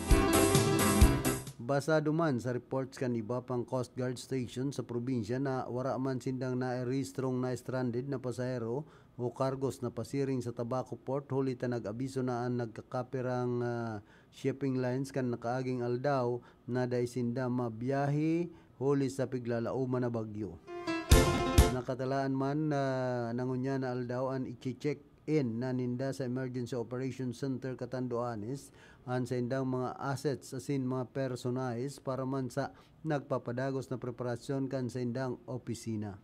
Basado man sa reports kan iba pang Coast Guard station sa probinsya na wara man sindang nairehistrong na-stranded na pasahero o cargos na pasiring sa Tabaco Port, huli ta nag-abiso na an nagkakapirang, ah, shipping lines kan nakaaging aldaw na dai sinda mabiyahe huli sa piglalaoman na bagyo. Nakatalaan man na nangunyan na aldaw an iche-check in na ninda sa Emergency Operations Center Catanduanes an saindang mga assets asin mga personahes para man sa nagpapadagos na preparasyon kan saindang opisina.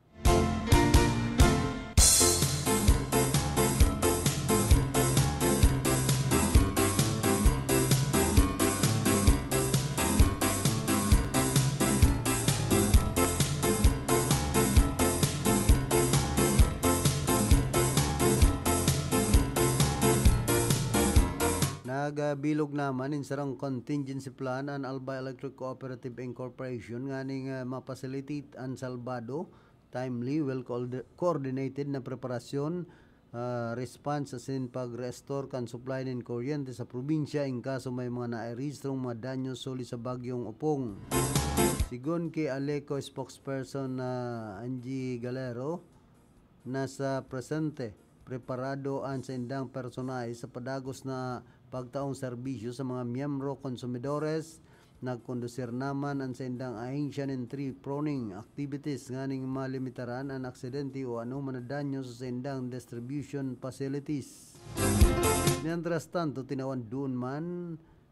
Nagabilog naman nin sarong contingency plan an Alba Electric Cooperative Incorporation nganing, ah, ma-facilitate an salbado, timely, well coord-, coordinated na preparasyon, ah, response asin pag-restore kan supply nin kuryente sa probinsya in kaso may mga nairehistrong mga danyos huli sa Bagyong Opong. Sigon ki ALECO spokesperson na Angie Galero, nasa presente, preparado an saindang personahe sa padagos na pagtaong serbisyo sa mga miyembro, konsumidores. Nagkondusir naman an saindang ahensya nin tree pruning activities nganing malimitaran an aksidente o anoman na danyo sa saindang distribution facilities. Mientras tanto, tinawan duon man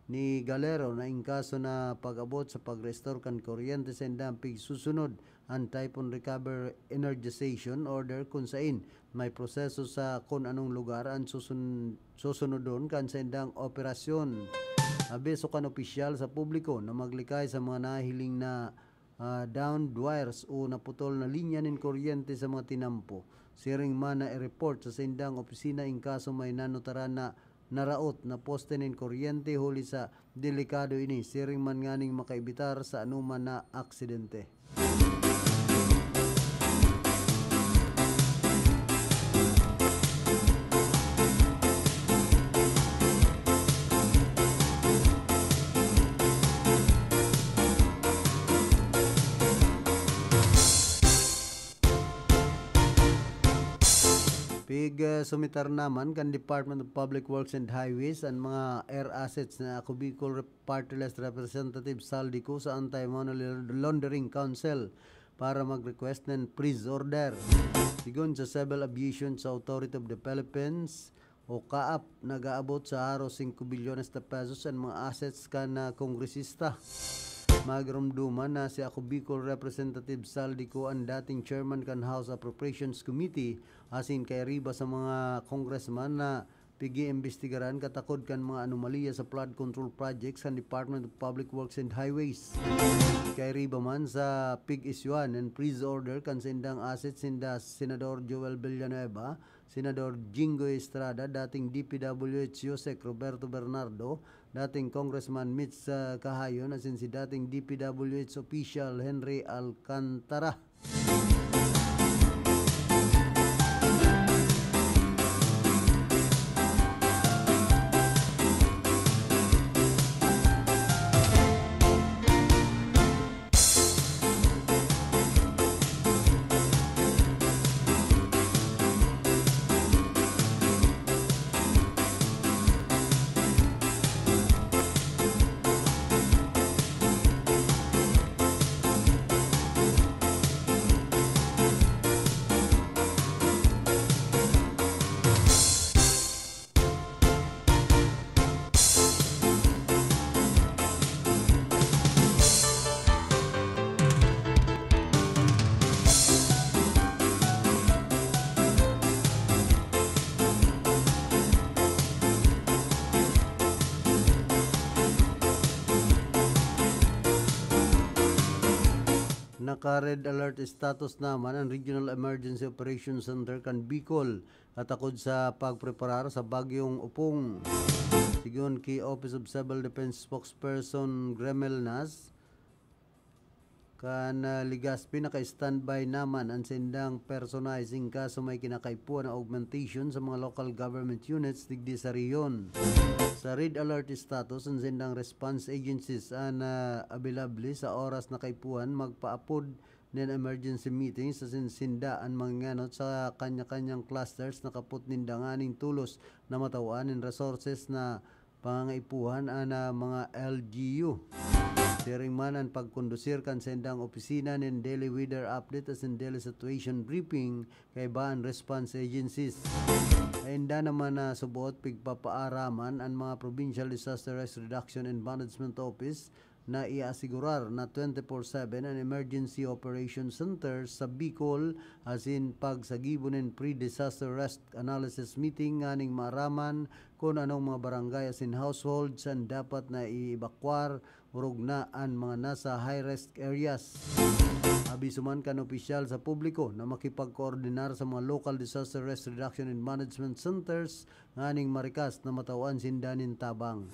ni Galero na in kaso na pag-abot sa pag-restore kan kuryente saindang pigsusunod an Typhoon Recovery Energization Order, kun sain may proseso sa kun anong lugar an susun-, susunodon kan saindang operasyon. Abiso kan opisyal sa publiko na maglikay sa mga nahiling na, ah, downed wires o naputol na linya nin kuryente sa mga tinampo. Siring man na i-report sa saindang opisina in kaso may nanutaran na naraot na poste nin kuryente huli sa delikado ini, siring man nganing makaebitar sa anoman na aksidente. Pig, ah, sumitar naman kan Department of Public Works and Highways an mga air assets na Ako Bicol Rep-, Party List Representative Zaldy Co sa anti-money laundering council para mag-request nin freeze order. Sigon sa Civil Aviation Authority of the Philippines o CAAP, nag-aabot sa haros singko bilyones na pesos an mga assets kan, ah, kongresista. Magiromdoman na si Ako Bicol Representative Zaldy Co, an dating chairman kan House Appropriations Committee, asin kairiba sa mga congressman na pig-iimbestigaran katakod kan mga anomalya sa flood control projects kan Department of Public Works and Highways. Kairiba man sa pig-isyuhan nin freeze order kan saindang asset sinda Senador Joel Villanueva, Senador Jinggoy Estrada, dating D P W H Usec Roberto Bernardo, dating Congressman Mitch, ah, Cahayon, asin si dating D P W H official Henry Alcantara. Ka-red alert status naman ang Regional Emergency Operations Center kan Bicol, katakod sa pagpreparar sa Bagyong Opong. Sigon ki Office of Civil Defense Spokesperson Gremel Nas, kan, ah, Legazpi, naka-standby naman an sindang personahe in kaso may kinakaipuhan na augmentation sa mga local government units digdi sa rehiyon. Sa red alert status, an sindang response agencies an, ah, available sa oras na kaipuhan magpaapod nin emergency meetings asin sinda an manganganot sa kanya-kanyang clusters na kapot ninda nganing tolos na matawan nin resources na pangangaipuhan an, ah, mga L G U. Siring man an pagkondusir kan sendang opisina nin daily weather update asin daily situation briefing kaiba an response agencies. Ainda naman na subot pigpapaaraman an mga Provincial Disaster Risk Reduction and Management Office na iaasigurar na twenty-four seven an Emergency Operation Center sa Bicol asin pagsagibo nin pre-disaster risk analysis meeting nganing maaraman kun anong mga barangay asin households an dapat na i-evacuar, orog na an mga nasa high-risk areas. Abiso man kan opisyal sa publiko na makipagkoordinar sa mga local disaster risk reduction and management centers nganing marikas na matawan sinda nin tabang.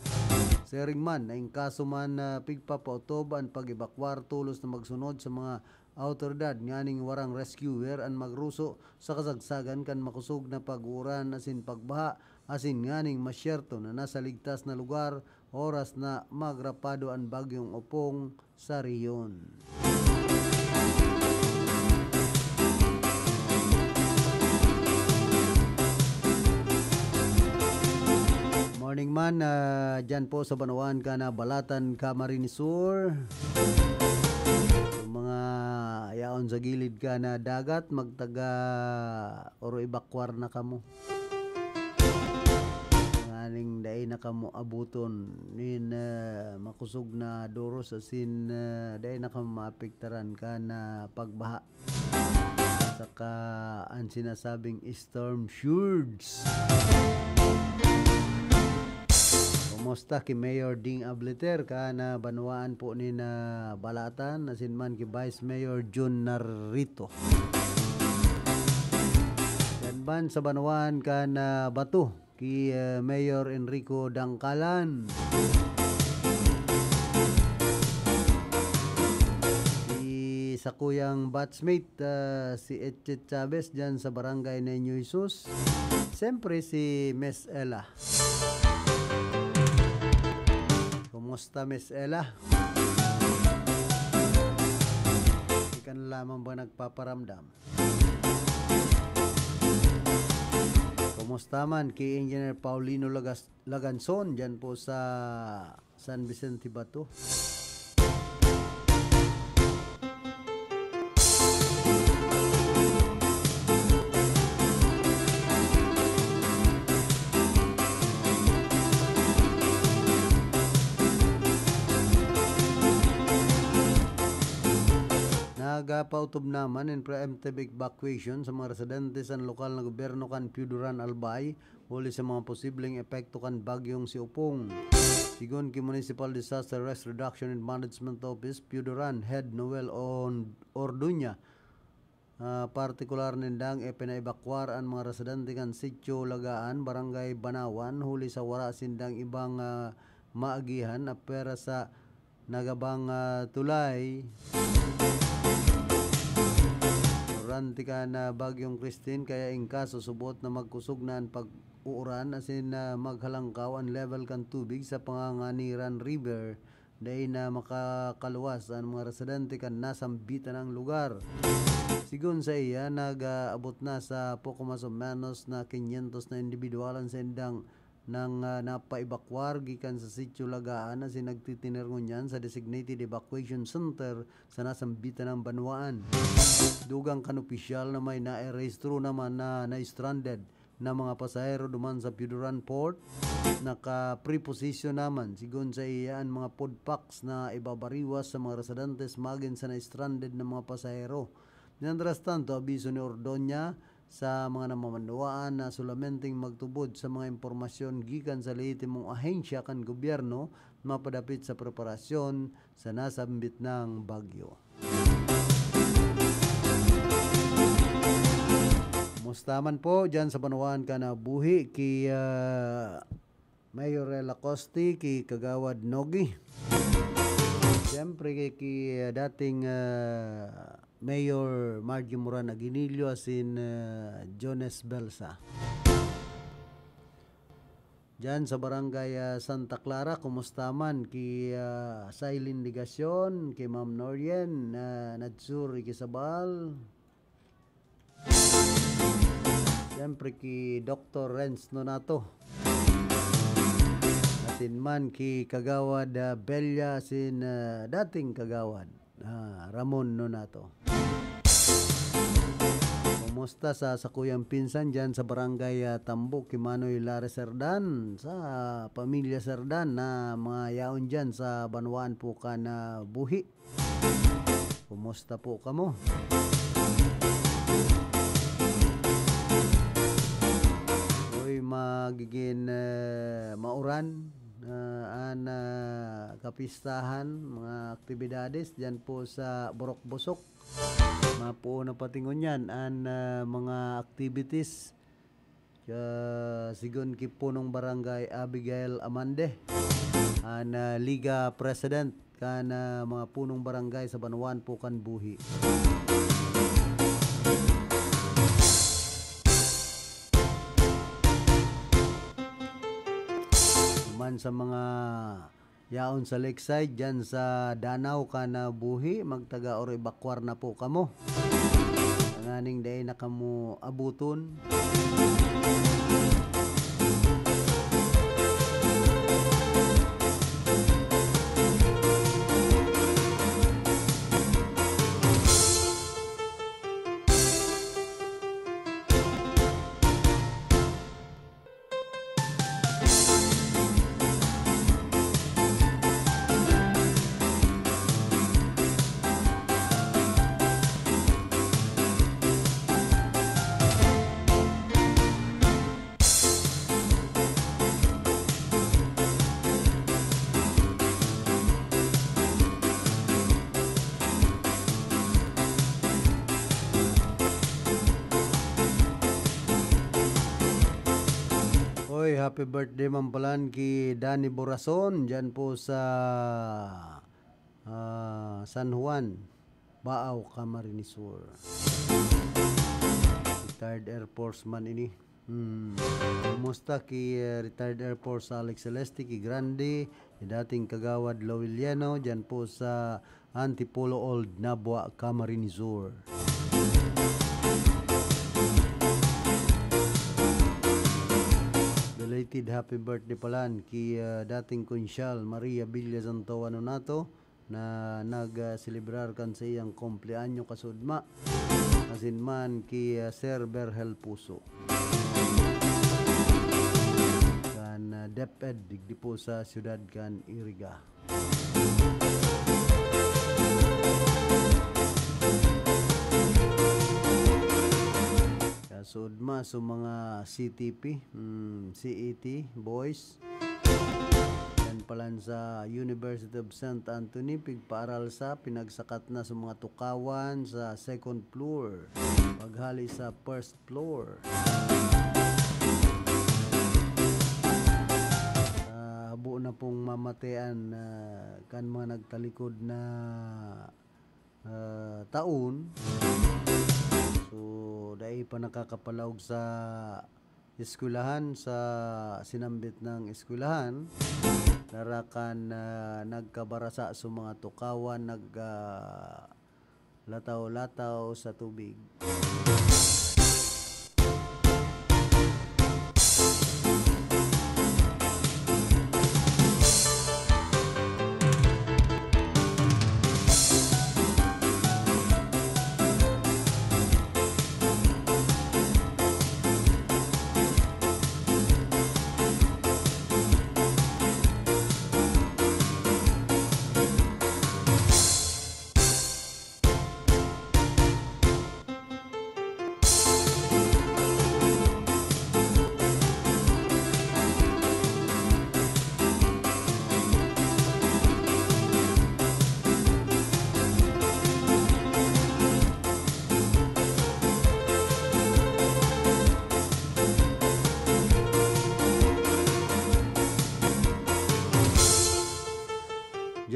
Siring man na in kaso man na pigpapautob an pag-ebakwar tolos na magsunod sa mga awtoridad nganing warang rescuer an magruso sa kasagsagan kan makosog na pag-uuran asin pagbaha asin nganing masyerto na nasa ligtas na lugar oras na magrapado an Bagyong Opong sa rehiyon. Morning man, ah, dyan po sa banwaan ka na Balatan, Camarines Sur. Yung mga yaon sa gilid ka na dagat, magtaga oro ebakwar na kamo. Nganing dai na kamo abuton nin, ah, makosog na doros asin, ah, dai na kamo maapektaran ka na pagbaha. Saka an sinasabing storm surge. Kumusta ki Mayor Ding Abliter ka na banwaan po ni na Balatan, asin man ki Vice Mayor Jun Narrito? Yan ban sa banwaan ka na Bato, ki, eh, Mayor Enrico Dangkalan. Si sakuyang batchmate, ah, si Etchet Chavez dyan sa Barangay Niño Jesus. Siyempre, si Miss Ella. Kumusta, Miss Ella? Ika na lamang ba nagpaparamdam? Kumusta man ki Engineer Paulino Lagas-, Laganson dyan po sa San Vicente Bato? Nagapautob naman nin preemptive evacuation sa mga residente sa lokal na gobyerno kan Piuduran, Albay, huli sa mga posibleng epekto kan bagyong si Opong. Sigon ki Municipal Disaster Risk Reduction and Management Office, Piuduran Head Noel On-, Orduña, ah, partikular nindang ipinaebakwar an mga residente kan Sitio Lagaan, Barangay Banawan, huli sa wara sindang ibang, ah, maagihan na pwera sa nagabang, ah, tulay. Durante kan, ah, Bagyong Christine, kaya in kaso subot na magkusog na an pag-uuran asin, ah, maghalangkaw an level kan tubig sa Panganganiran River, dai na makakaluwas an mga residente kan nasambitan ang lugar. Sigon sa iya, nag-aabot na sa poko mas o menos na quinientos na individual an sindang nang, ah, napaebakwar gikan sa Sitio Lagaan asin nagtitiner ngunyan sa designated evacuation center sa nasambitan ng banwaan. Dugang kan opisyal na may naerehistro naman na na-stranded na mga pasahero duman sa Piuduran Port, naka-preposition naman, sigon sa iya, an mga food packs na ibabariwas sa mga residentes magin sa na-stranded na mga pasahero. Mientras tanto, abiso ni Ordoña, sa mga namamanwaan na solamenteng magtubod sa mga impormasyon gikan sa lehitimong ahensya kan gobyerno mapadapit sa preparasyon sa nasambit nang bagyo. Kumusta man po dyan sa banwaan kan Buhi, ki, ah, Mayor Lacoste, ki Kagawad Nogi. Siyempre, ki, ki, ah, dating, ah, Mayor Margie Moran Aguinillo asin, ah, Jones Belsa. Diyan sa Barangay, ah, Santa Clara, kumusta man ki, ah, Silene Legacion, ki Ma'am Norien, ah, Nadsur Ikisabal? Siyempre ki Doktor Renz Nonato. Asin man ki Kagawad, ah, Belia asin, ah, dating Kagawad. Ah, Ramon Nonato. Kumusta sa sakuyang pinsan diyan sa barangay, ah, Tambo, ki Manoy Lares Herdan, sa pamilya Herdan na mga yaon diyan sa banwaan po kan Buhi? Kumusta po kamo? Uy, magiging, eh, mauran, ah, an, ah, kapistahan, mga aktibidades diyan po sa Borok Bosok. Mapuo na pati ngunyan an, ah, mga activities. Kaya, sigon ki Punong Barangay Abigail Amande, an, ah, Liga President kan, ah, mga punong barangay sa banwaan po kan Buhi. Man sa mga yaon sa Lakeside, diyan sa Danao kan Buhi, magtaga or evacuar na po kamo. Tanganing dai na kamo abuton. Oy, happy birthday man palan ki Danny Borason, diyan po sa, ah, San Juan, Baao, Camarines Sur. Retired Air Force man ini. Hmm. Kumusta ki, eh, retired Air Force Alex Celeste, ki Grande, ki dating Kagawad Lowell Lieno, diyan po sa Antipolo Old, Nabua, Camarines Sur. Belated happy birthday palan ki, ah, dating Konsyal Maria Villa Santo Nonato na nag, ah, selebrar kan saiyang kumpleanyo kasuodma. Asin man ki, ah, Sir Berhel Puso. Kan, ah, DepEd, digdi po sa siyudad kan Iriga. Kasuodma sa mga C T P, hmm, C E T boys. Yan palan sa University of Saint Anthony, pigpaaral sa, pinagsakat na sa mga tukawan sa second floor, paghali sa first floor. Ah, habo na pong mamatean, ah, kan mga nagtalikod na, ah, taon. So, dai pa nakakapalaog sa eskwelahan, sa sinambit ng eskwelahan. Dara kan, ah, nagkabarasa sa mga tukawan, nag, ah, lataw-lataw sa tubig.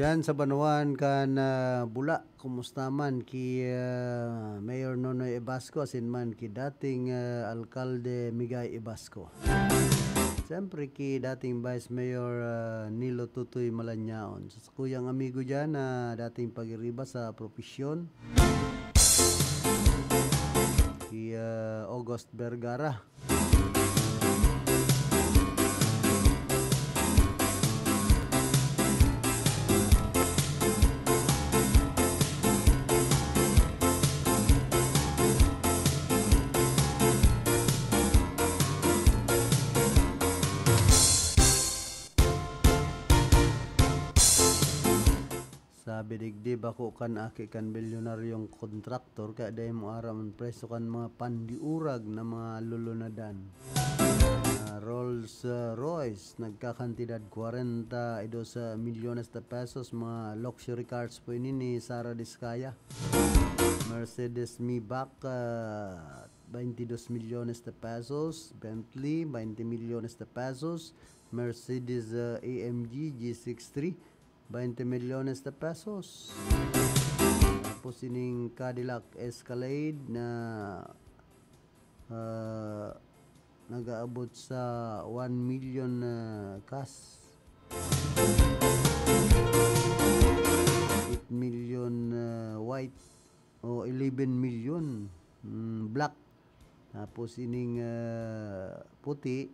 Diyan sa banwaan kan, ah, Bula, kumusta man ki, ah, Mayor Nonoy Ebasco asin man ki dating, ah, Alkalde Migay Ebasco? Siyempre ki dating Vice Mayor, ah, Nilo Tutoy Malanyaon. Sa sakuyang amigo diyan na dating pagiriba sa propesyon, ki, ah, August Vergara. Sabi digdi, bako kan aki kan bilyonaryong kontraktor, kaya dai mo aram an presyo kan mga pandiurag na mga lulunadan. Ah, Rolls, ah, Royce, nagkakantidad kwarenta y dos milyones de pesos, mga luxury cars po ini ni Sara Diskaya. Mercedes Maybach, ah, veintidós milyones de pesos, Bentley, veinte milyones de pesos, Mercedes, ah, A M G G six three, veinte milyones de pesos. Tapos ining Cadillac Escalade na, ah, nag-aabot sa one million, ah, cash. Eight million, ah, white o eleven million, mm, black. Tapos ining, ah, puti,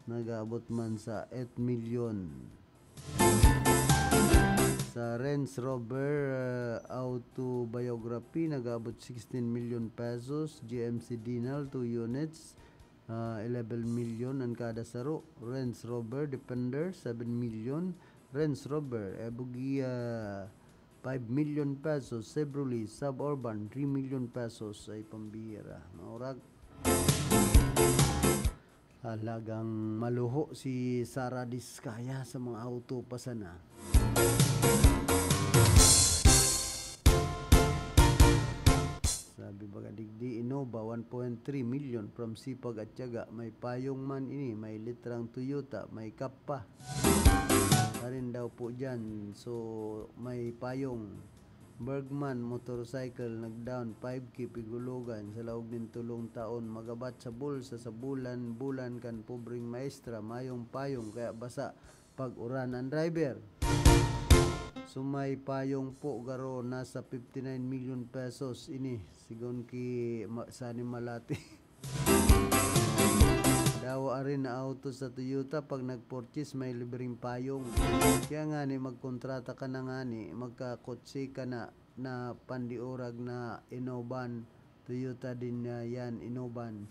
nag-aabot man sa eight million. Sa Range Rover, ah, autobiography, nag-aabot sixteen million pesos. G M C Denal, two units, ah, eleven million an kada saro. Range Rover Defender, seven million. Range Rover Evoque, ah, five million pesos. Chevrolet Suburban, three million pesos. Ay, pambihira. Maurag. Talagang maluho si Sara Diskaya sa mga auto pa sana. Sabi baga digdi, Innova, one point three million from Sipag at Tiyaga. May payong man ini, may litrang Toyota, may kap pa. Karin daw po dyan. So, may payong. Bergman motorcycle, nag-down five K pigulugan sa laog nin tolong taon, magabat sa bulsa sa bulan-bulan kan pobreng maestra, mayong payong kaya basa pag uran an driver. So may payong po garo nasa fifty nine million pesos ini, sigon ki ma-, Sani Malati. Dawa arin na auto sa Toyota, pag nag-purchase, may libreng payong. Kaya ngani, magkontrata ka na ngani, magkakotse ka na, na pandiurag na Inoban, Toyota din na yan, Inoban.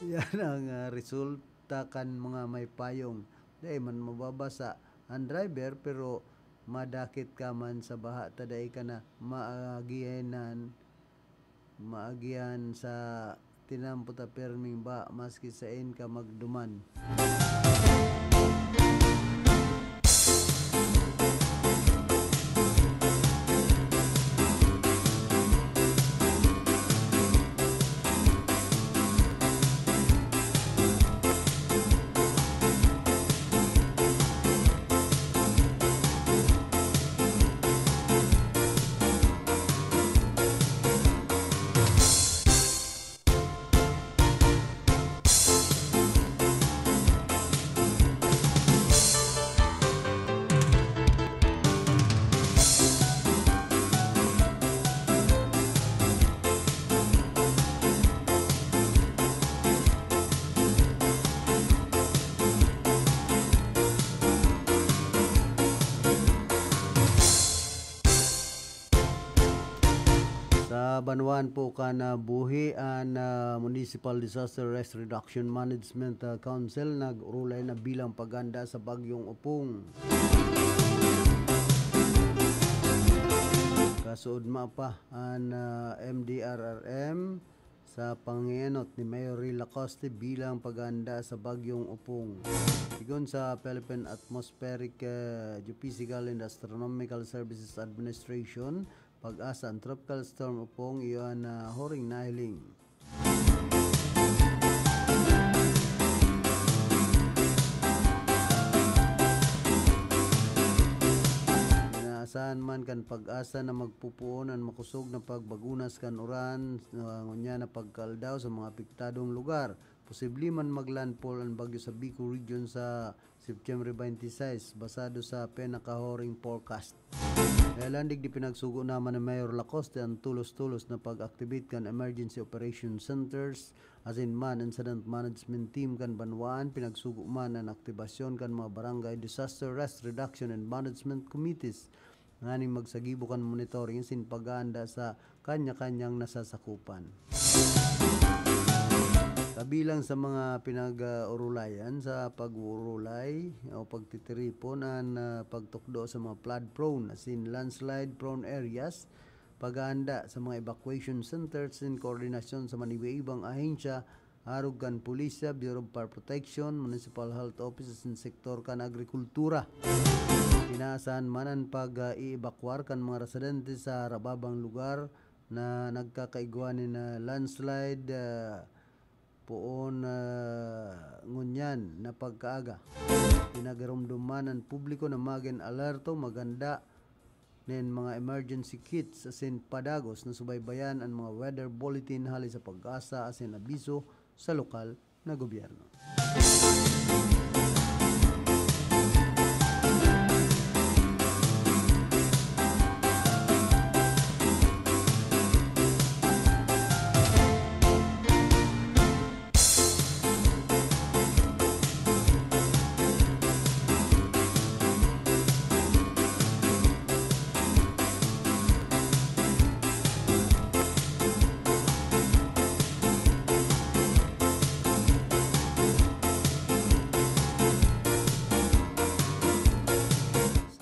Yan ang, ah, resulta kan mga may payong. Dai man mababasa ang driver, pero madakit ka man sa baha, ta dai ka na maagihan maagihan sa tinampo ta perming ba maski saen ka magduman. Sa banwaan po kan, ah, buhi, an, ah, Municipal Disaster Risk Reduction Management, ah, Council nag-orolay na bilang paganda sa Bagyong Opong. Kasuodma pa an, ah, M D R R M sa pangenot ni Mayor Ray Lacoste bilang paganda sa Bagyong Opong. Sigon sa Philippine Atmospheric, ah, Geophysical and Astronomical Services Administration, PAGASA, an Tropical Storm Opong iyo an, ah, huring nahiling. Saan man kan PAGASA na magpupoon an makosog na pagbagunas kan uran, ah, ngunyan na pagkaaldaw sa mga apektadong lugar. Posible man maglandfall an bagyo sa Bicol Region sa September twenty-six, basado sa pinakahuring forecast. Kaya lang, digdi pinagsugo naman ni Mayor Lacoste ang tulos-tulos na pag-activate kan emergency operation centers, asin man incident management team kan banwaan, pinagsugo man an aktibasyon kan mga barangay disaster risk reduction and management committees nganing magsagibo kan monitoring asin paghahanda sa kanya-kanyang nasasakupan. Kabilang sa mga pinag-urulayan sa pag-uurulay o pagtitiripon an, ah, pagtukdo sa mga flood-prone asin landslide-prone areas, paghahanda sa mga evacuation centers in koordinasyon sa maniba-ibang ahensya, arog kan pulisya, Bureau of Fire Protection, Municipal Health Office asin sektor kan agrikultura. Inaasahan man an pag-i-ebakwar kan mga residente sa rababang lugar na nagkakaigwa nin, ah, landslide, ah, poon, ah, ngunyan na pagkaaga. Pinagiromdoman an publiko na magin alerto, maghanda nin mga emergency kits asin padagos na subaybayan an mga weather bulletin hale sa PAGASA asin abiso sa lokal na gobyerno.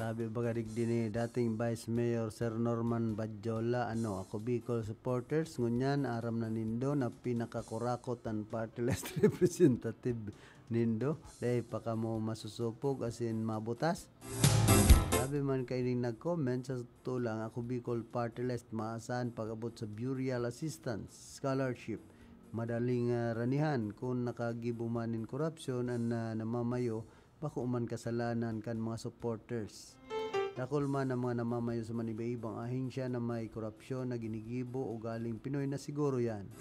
Sabi baga digdi ni dating Vice Mayor Sir Norman Badjola, ano, "Ako Bicol supporters, ngunyan aram na nindo na pinakakurakot an party list representative nindo, dai pa kamo masusupog asin mabutas." Sabi man kaining nag-comment, sa totoo lang, Ako Bicol Party List, maasahan pag-abot sa burial assistance, scholarship, madaling, ah, ranihan. Kun nakagibo man nin korupsyon an, ah, namamayo, bako man kasalanan kan mga supporters. Dakul man ang mga namamayo sa maniba-ibang ahensya na may korupsyon na ginigibo, ugaling Pinoy na siguro yan.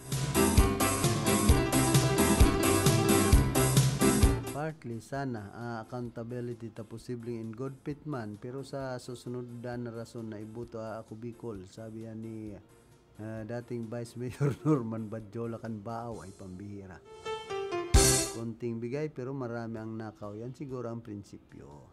Partly, sana, ah, accountability ta posibleng in good faith man, pero sa susunod na rason na iboto, ah, Ako Bicol, sabi yan ni, ah, dating Vice Mayor Norman Badjola kan Baao, ay pambihira. Konting bigay, pero marami ang nakaw. Yan siguro ang prinsipyo.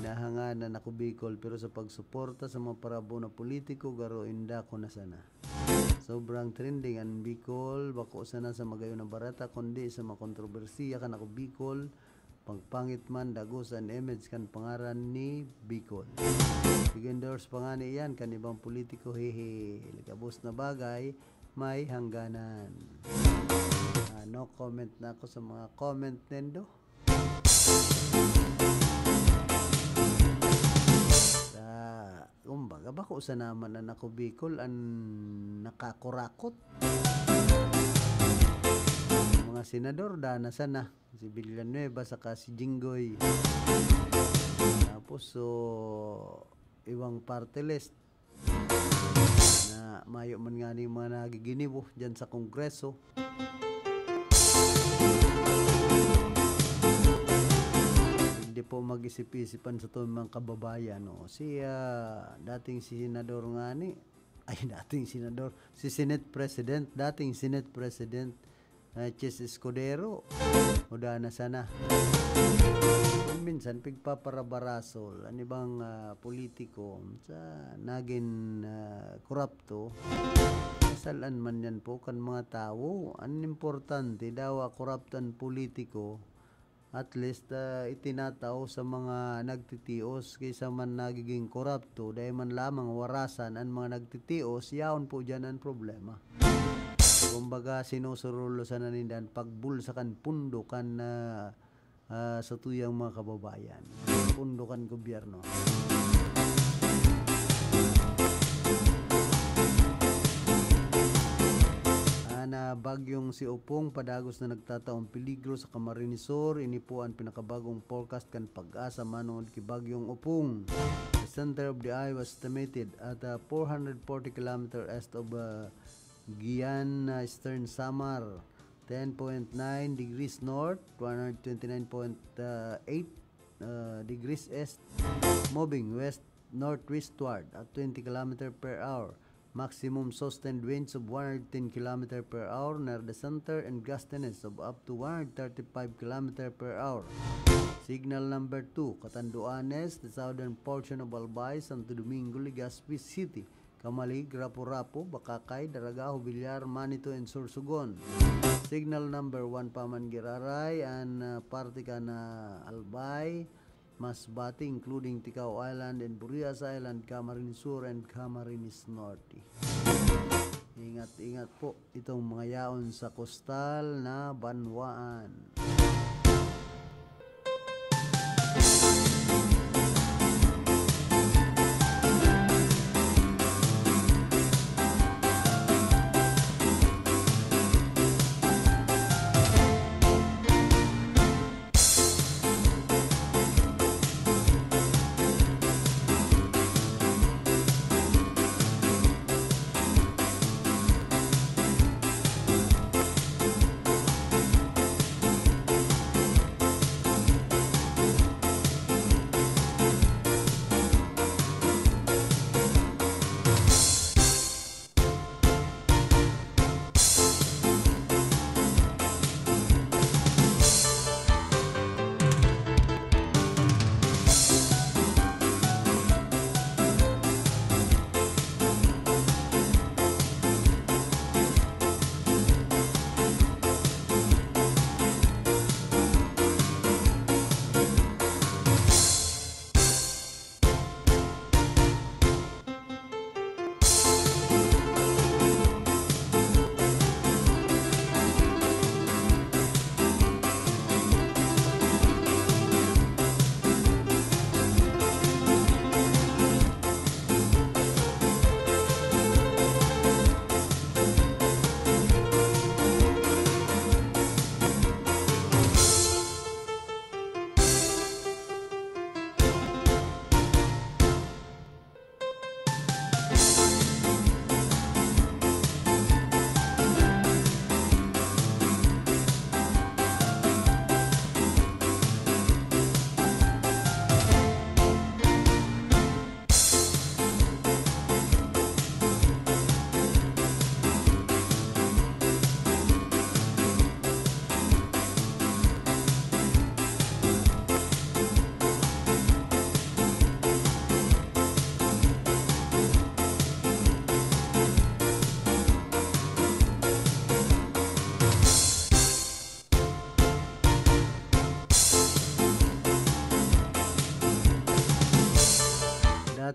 Hinahanganan ako Bicol, pero sa pagsuporta sa mga parabo na politiko, garo inda ko na sana. Sobrang trending an Bicol, bako sana sa magayon na bareta, kundi sa mga kontrobersiya kan Ako Bicol, pagpangit man, dagos an image kan pangaran ni Bicol. Pig-endorse pa ngani iyan kan ibang politiko, hehe. Gabos na bagay, may hangganan. Ah, no comment na ako sa mga comment nindo. Sa, kumbaga, bako sana man an Ako Bicol an nakakurakot. Mga senador, dana sana. Si Villanueva saka si Jinggoy. Tapos, so, ibang party list na mayo man ngani mga nagiginibo diyan sa Kongreso. Hindi po mag-isip-isip an satong mga kababayan, no? Si, ah, dating senador ngani, ay, dating senador, si Senate President, dating Senate President, ah, Chiz Escudero, mudana sana. Kung minsan, pigpaparabarasol an ibang, ah, politiko sa nagin, ah, korupto, sal-an man yan po kan mga tawo. An importante, dawa korupto an politiko, at least, ah, itinatao sa mga nagtitios, kaysa man nagiging korupto, dai man lamang warasan an mga nagtitios, yaon po diyan an problema. Kumbaga, sinusurulo sana ninda an pagbulsa kan pundo kan, ah, ah, satuyang mga kababayan. Pundo kan gobyerno. Bagyong si Opong padagos na nagtataong peligro sa Camarines Sur. Ini po an pinakabagong forecast kan PAGASA manongod ki Bagyong Opong. The center of the eye was estimated at, uh, four hundred forty kilometer east of, uh, Guiana, Eastern Samar, ten point nine degrees north, one hundred twenty-nine point eight, uh, degrees east, moving west northwestward at twenty kilometer per hour. Maximum sustained winds of one hundred ten kilometer per hour near the center and gustiness of up to one hundred thirty-five kilometer per hour. Signal number two, Catanduanes, the southern portion of Albay, Santo Domingo, Legazpi City, Camalig, Rapu-Rapu, Bacacay, Daraga, Jubillar, Manito, and Sorsogon. Signal number one pa man giraray an, ah, parte kan Albay, Masbate, including Ticao Island and Burias Island, Camarines Sur and Camarines Norte. Ingat-ingat po itong mga yaon sa kostal na banwaan.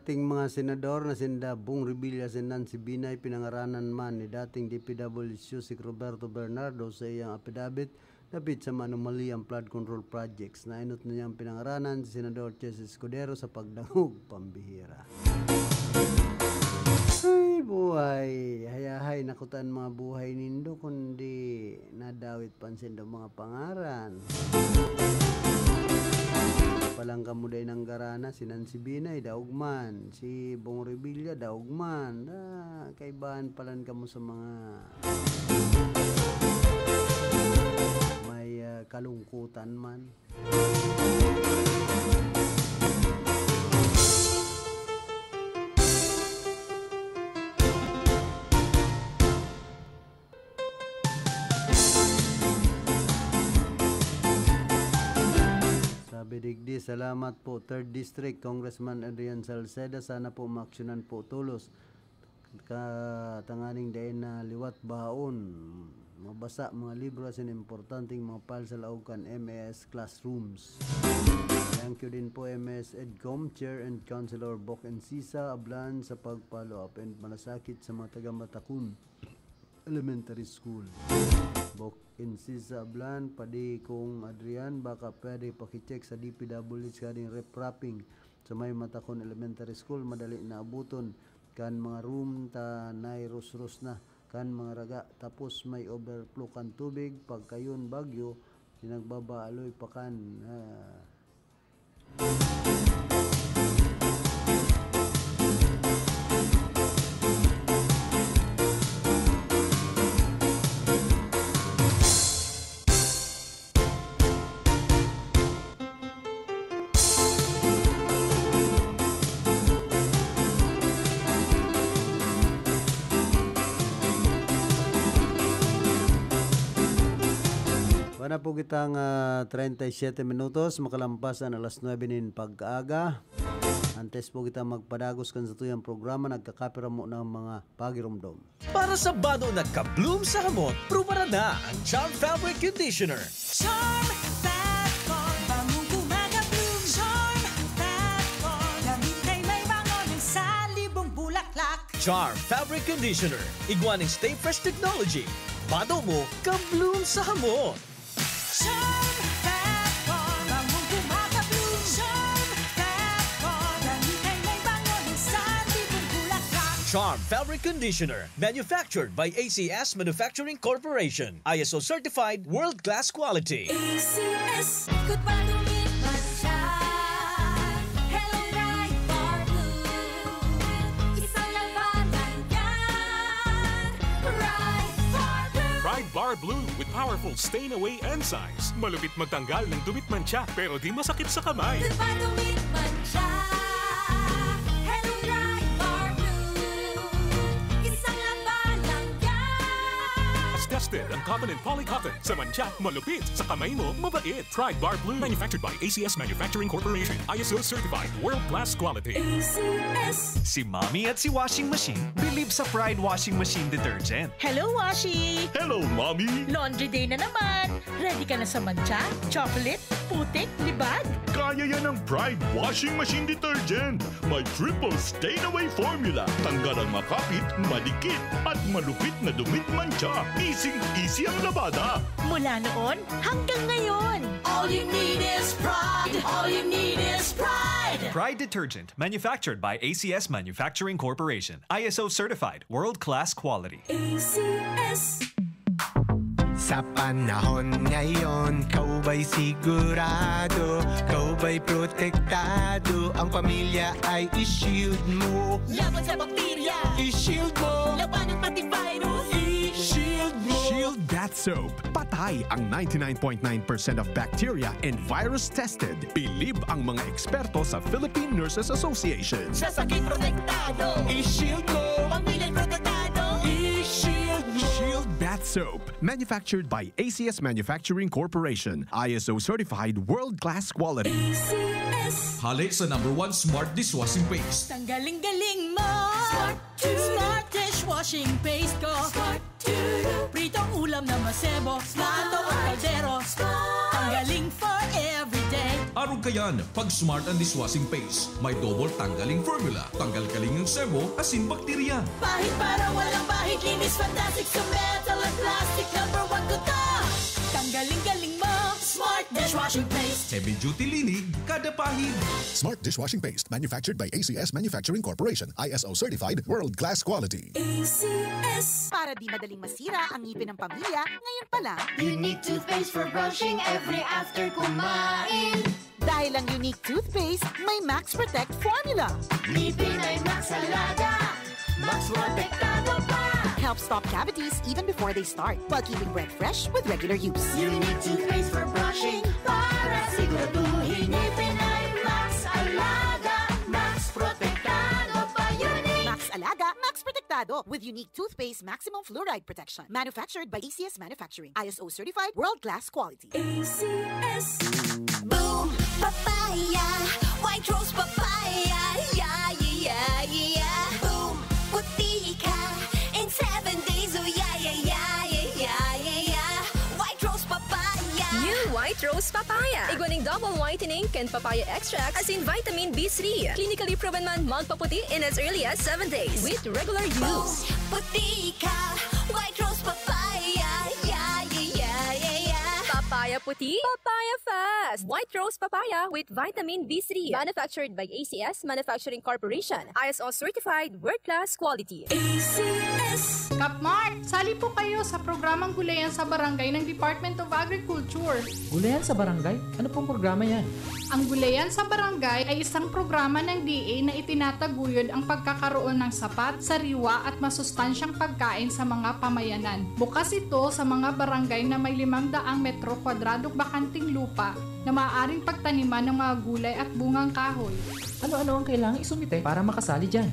Dating mga senador na sinda Bong Revilla, si Nancy Binay, pinangaranan man ni dating D P W Chief Roberto Bernardo sa iyang apidabit, dapit sa manumaliyang flood control projects. Nainot na niyang pinangaranan si Senador Chis Escudero sa pagdangog pambihira. Ay, buhay! Hayahay na kuta an mga buhay nindo, kundi nadawit pa an saindong mga pangaran. Palan kamo dai nanggarana, si Nancy Binay, daog man. Si Bong Revilla, daog man. Ah, kaibahan palan kamo sa mga may, ah, kalungkutan man. Sabi digdi, "Salamat po, Third District, Congressman Adrian Salceda. Sana po maaksyonan po tolos ka tanganing dai na liwat bahaon, mabasa mga libro asin importanteng mga file sa laog kan M A S classrooms." Thank you din po, M A S EdCom Chair and Councilor Bok Encisa Ablan sa pag-follow up and malasakit sa mga taga Matacon Elementary School. Bok Encisa Ablan, padi kong Adrian, baka pwede pakicheck sa D P W H sa riprapping sa may Matacon Elementary School, madali na abuton kan mga room ta nairusros na. Kan mga raga, tapos may overflow kan tubig, pagkayon bagyo, di nagbabaaloy pa kan, ah. Wala po kitang, ah, treinta y siete minutos, makalampas an alas nuebe nin pag-aga. Antes po kita magpadagos kan satuyang programa, nagkakapiramo ng mga pagiromdom. Para sa bado na ka-bloom sa hamot, prubaran na ang Charm Fabric Conditioner. Charm Fat Bond, bangong kumaga-bloom. Charm Fat Bond, damit ay may bango ng salibong bulaklak. Charm Fabric Conditioner, igwa nin Stay Fresh Technology. Bado mo, ka-bloom sa hamot. Charm Fat Bond, bangong kumaga-bloom. Charm Fat Bond, damit ay may bango ng salibong bulaklak. Charm Fabric Conditioner, manufactured by A C S Manufacturing Corporation. I S O certified, world-class quality. A C S. Ikot pa, dumit man siya. Hello, Pride Bar Blue. Isang labanan yan. Pride Bar Blue. Pride Bar Blue with powerful stain away enzymes. Malupit magtanggal ng dumit mantsa, pero di masakit sa kamay. Ikot pa, dumit man siya. Hello, Pride Bar Blue. Isang labanan yan. Tested ang cotton and poly cotton. Sa mantsa, malupit. Sa kamay mo, mabait. Pride Bar Blue. Manufactured by A C S Manufacturing Corporation. I S O certified. World class quality. A C S. Si Mommy at si Washing Machine believe sa Pride Washing Machine Detergent. Hello, Washi! Hello, Mommy! Laundry day na naman! Ready ka na sa mantsa, chocolate, putik, libag? Kaya yan ng Pride Washing Machine Detergent. May triple stain away formula. Tanggal ang makapit, madikit, at malupit na dumit mantsa. Easy-easy ang labada. Mula noon hanggang ngayon. All you need is Pride. All you need is Pride. Pride Detergent, manufactured by A C S Manufacturing Corporation. I S O certified, world-class quality. A C S. Sa panahon ngayon, kaw ba'y sigurado? Kaw ba'y protektado? Ang pamilya ay i-shield mo. Laban sa bakterya, i-shield mo. Laban ng antivirus, i-shield mo. Shield Bath Soap. Patay ang ninety-nine point nine percent of bacteria and virus tested. Bilib ang mga eksperto sa Philippine Nurses Association. Sa sakit protektado, i-shield mo. Pamilya protektado, i-shield mo. Shield Bath Soap. Manufactured by A C S Manufacturing Corporation. I S O certified, world-class quality. A C S. Hale sa number one smart dishwashing paste. Tanggaling-galing mo. Smart to. Smart dishwashing paste ko. Smart to. Pritong ulam na masebo. Smart. Luto ang kaldero. Smart. Tanggaling for everyday. Arog kayan, pag Smart ang dishwashing paste, may double tanggaling formula. Tanggal kaling ang sebo, asin bakterya. Pahid para walang bahid, linis fantastic sa metal at plastic. Number one ko to. Tanggaling-galing mo. Smart dishwashing paste. Heavy duty linig, kada pahid. Smart dishwashing paste, manufactured by A C S Manufacturing Corporation, I S O certified, world class quality. A C S. Para di madaling masira ang ngipin ng pamilya, ngayon pa lang. Unique toothpaste for brushing every after kumain. Dahil ang Unique Toothpaste may Max Protect Formula. Ngipin ay Max Alaga, Max Protektado pa. Helps stop cavities even before they start, while keeping breath fresh with regular use. Unique Toothpaste for brushing para siguraduhin ngipin ay Max Alaga, Max Protektado pa. Unique. Max Alaga, Max Protektado with Unique Toothpaste Maximum Fluoride Protection. Manufactured by A C S Manufacturing. I S O certified, world-class quality. A C S. Boom Papaya, White Rose Papaya, yeah, yeah, yeah, yeah. Boom, puti ka in seven days, oh yeah, yeah, yeah, yeah, yeah, yeah, yeah. White Rose Papaya. New White Rose Papaya. Igwa nin double whitening kan papaya extract, asin vitamin B three. Clinically proven man magpaputi in as early as seven days with regular use. Boom, puti ka, White Rose Papaya, yeah, yeah, yeah, yeah, yeah. Papaya Puti, Papaya Fest! White Rose Papaya with Vitamin B three. Manufactured by A C S Manufacturing Corporation. I S O certified, world-class quality. A C S. Kapmart, sali po kayo sa programang Gulayan sa Barangay ng Department of Agriculture. Gulayan sa Barangay? Ano pong programa yan? Ang Gulayan sa Barangay ay isang programa ng D A na itinataguyod ang pagkakaroon ng sapat, sariwa at masustansyang pagkain sa mga pamayanan. Bukas ito sa mga barangay na may limang daang metro kwadradong bakanting lupa na maaaring pagtaniman ng mga gulay at bungang kahoy. Ano-ano ang kailangang isumite para makasali dyan?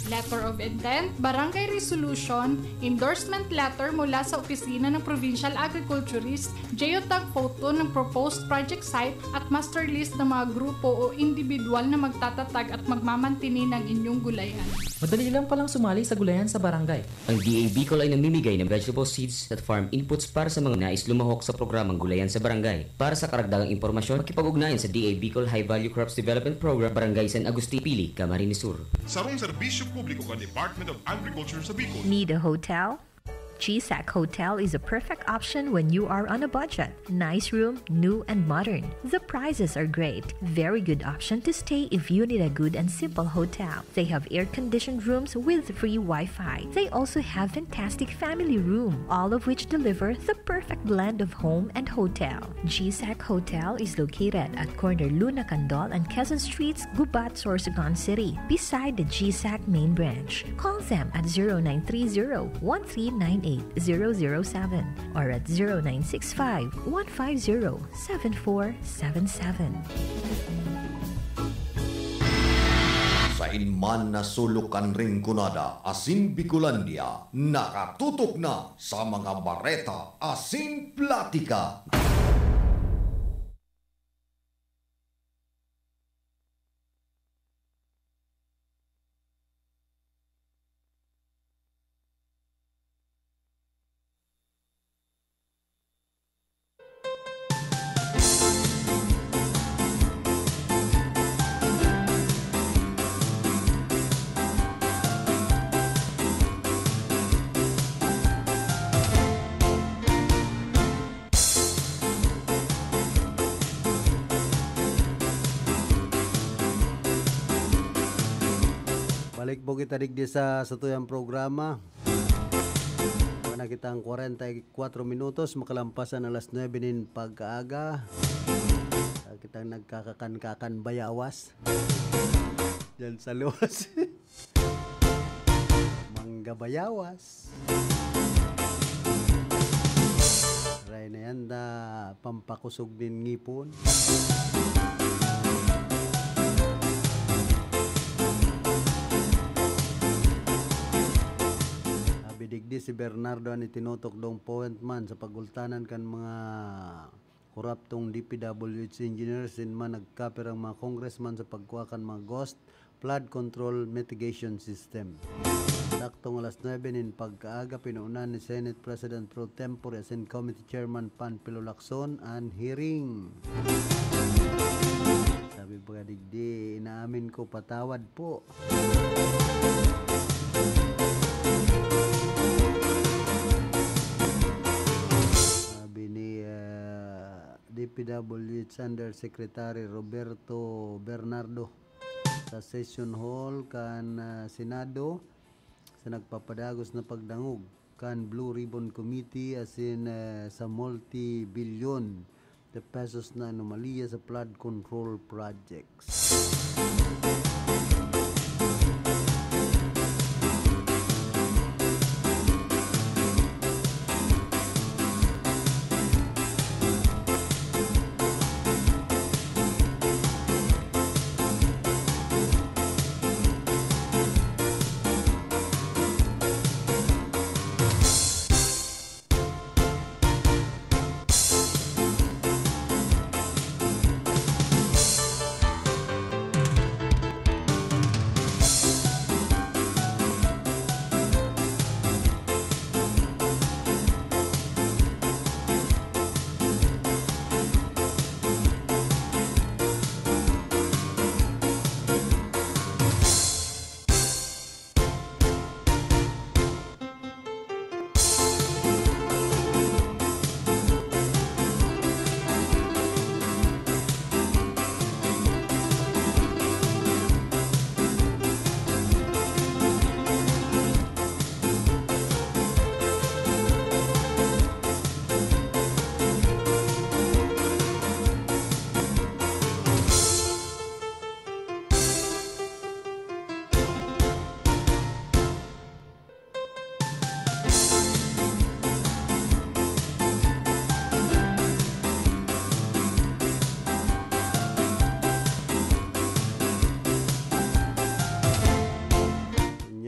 Letter of intent, barangay resolution, endorsement letter mula sa opisina ng provincial agriculturist, geotag photo ng proposed project site at master list ng mga grupo o individual na magtatatag at magmamantini ng inyong gulayan. Madali lang palang sumali sa Gulayan sa Barangay. Ang D A Bicol ay namimigay ng vegetable seeds at farm inputs para sa mga nais lumahok sa programang Gulayan sa Barangay. Para sa karagdagang impormasyon, makipag-ugnayan sa D A Bicol High Value Crops Development Program, Barangay San Agustin, Pili, Camarines Sur. Sarong serbisyo publiko kan Department of Agriculture sa Bicol. Need a hotel? G SAC Hotel is a perfect option when you are on a budget. Nice room, new and modern. The prices are great. Very good option to stay if you need a good and simple hotel. They have air-conditioned rooms with free Wi-Fi. They also have fantastic family room, all of which deliver the perfect blend of home and hotel. G SAC Hotel is located at corner Luna Candol and Quezon Streets, Gubat, Sorsogon City, beside the G SAC main branch. Call them at zero nine three zero, one three nine eight, zero zero seven or at zero nine six five, one five zero, seven four seven seven. Sain man na sulok kan Rinconada asin Bicolandia, nakatutok na sa mga bareta asin platika. Balik po kita digdi sa satuyang programa. Wala na kitang kwarenta y kwatro minutos, makalampas an alas nuebe nin pagkaaga. Ah, kitang nagkakakan-kakan bayawas. Diyan sa luwas. Mangga bayawas. Aray na yan, da, pampakusog nin ngipon. Sabi digdi, si Bernardo an itinutok dong point man sa pagultanan kan mga koraptong D P W H engineers, sin man nagkapirang mga congressman sa pagkua kan mga ghost flood control mitigation system. Saktong alas nuebe nin pagkaaga, pinuunan ni Senate President pro tempore asin Committee Chairman Panfilo Lacson an hearing. Sabi pa digdi, inaamin ko, patawad po. Sabi ni, ah, D P W H Undersecretary Roberto Bernardo sa session hall kan, ah, Senado sa nagpapadagos na pagdangog kan Blue Ribbon Committee asin, ah, sa multi-bilyon de pesos na anomalya sa flood control projects.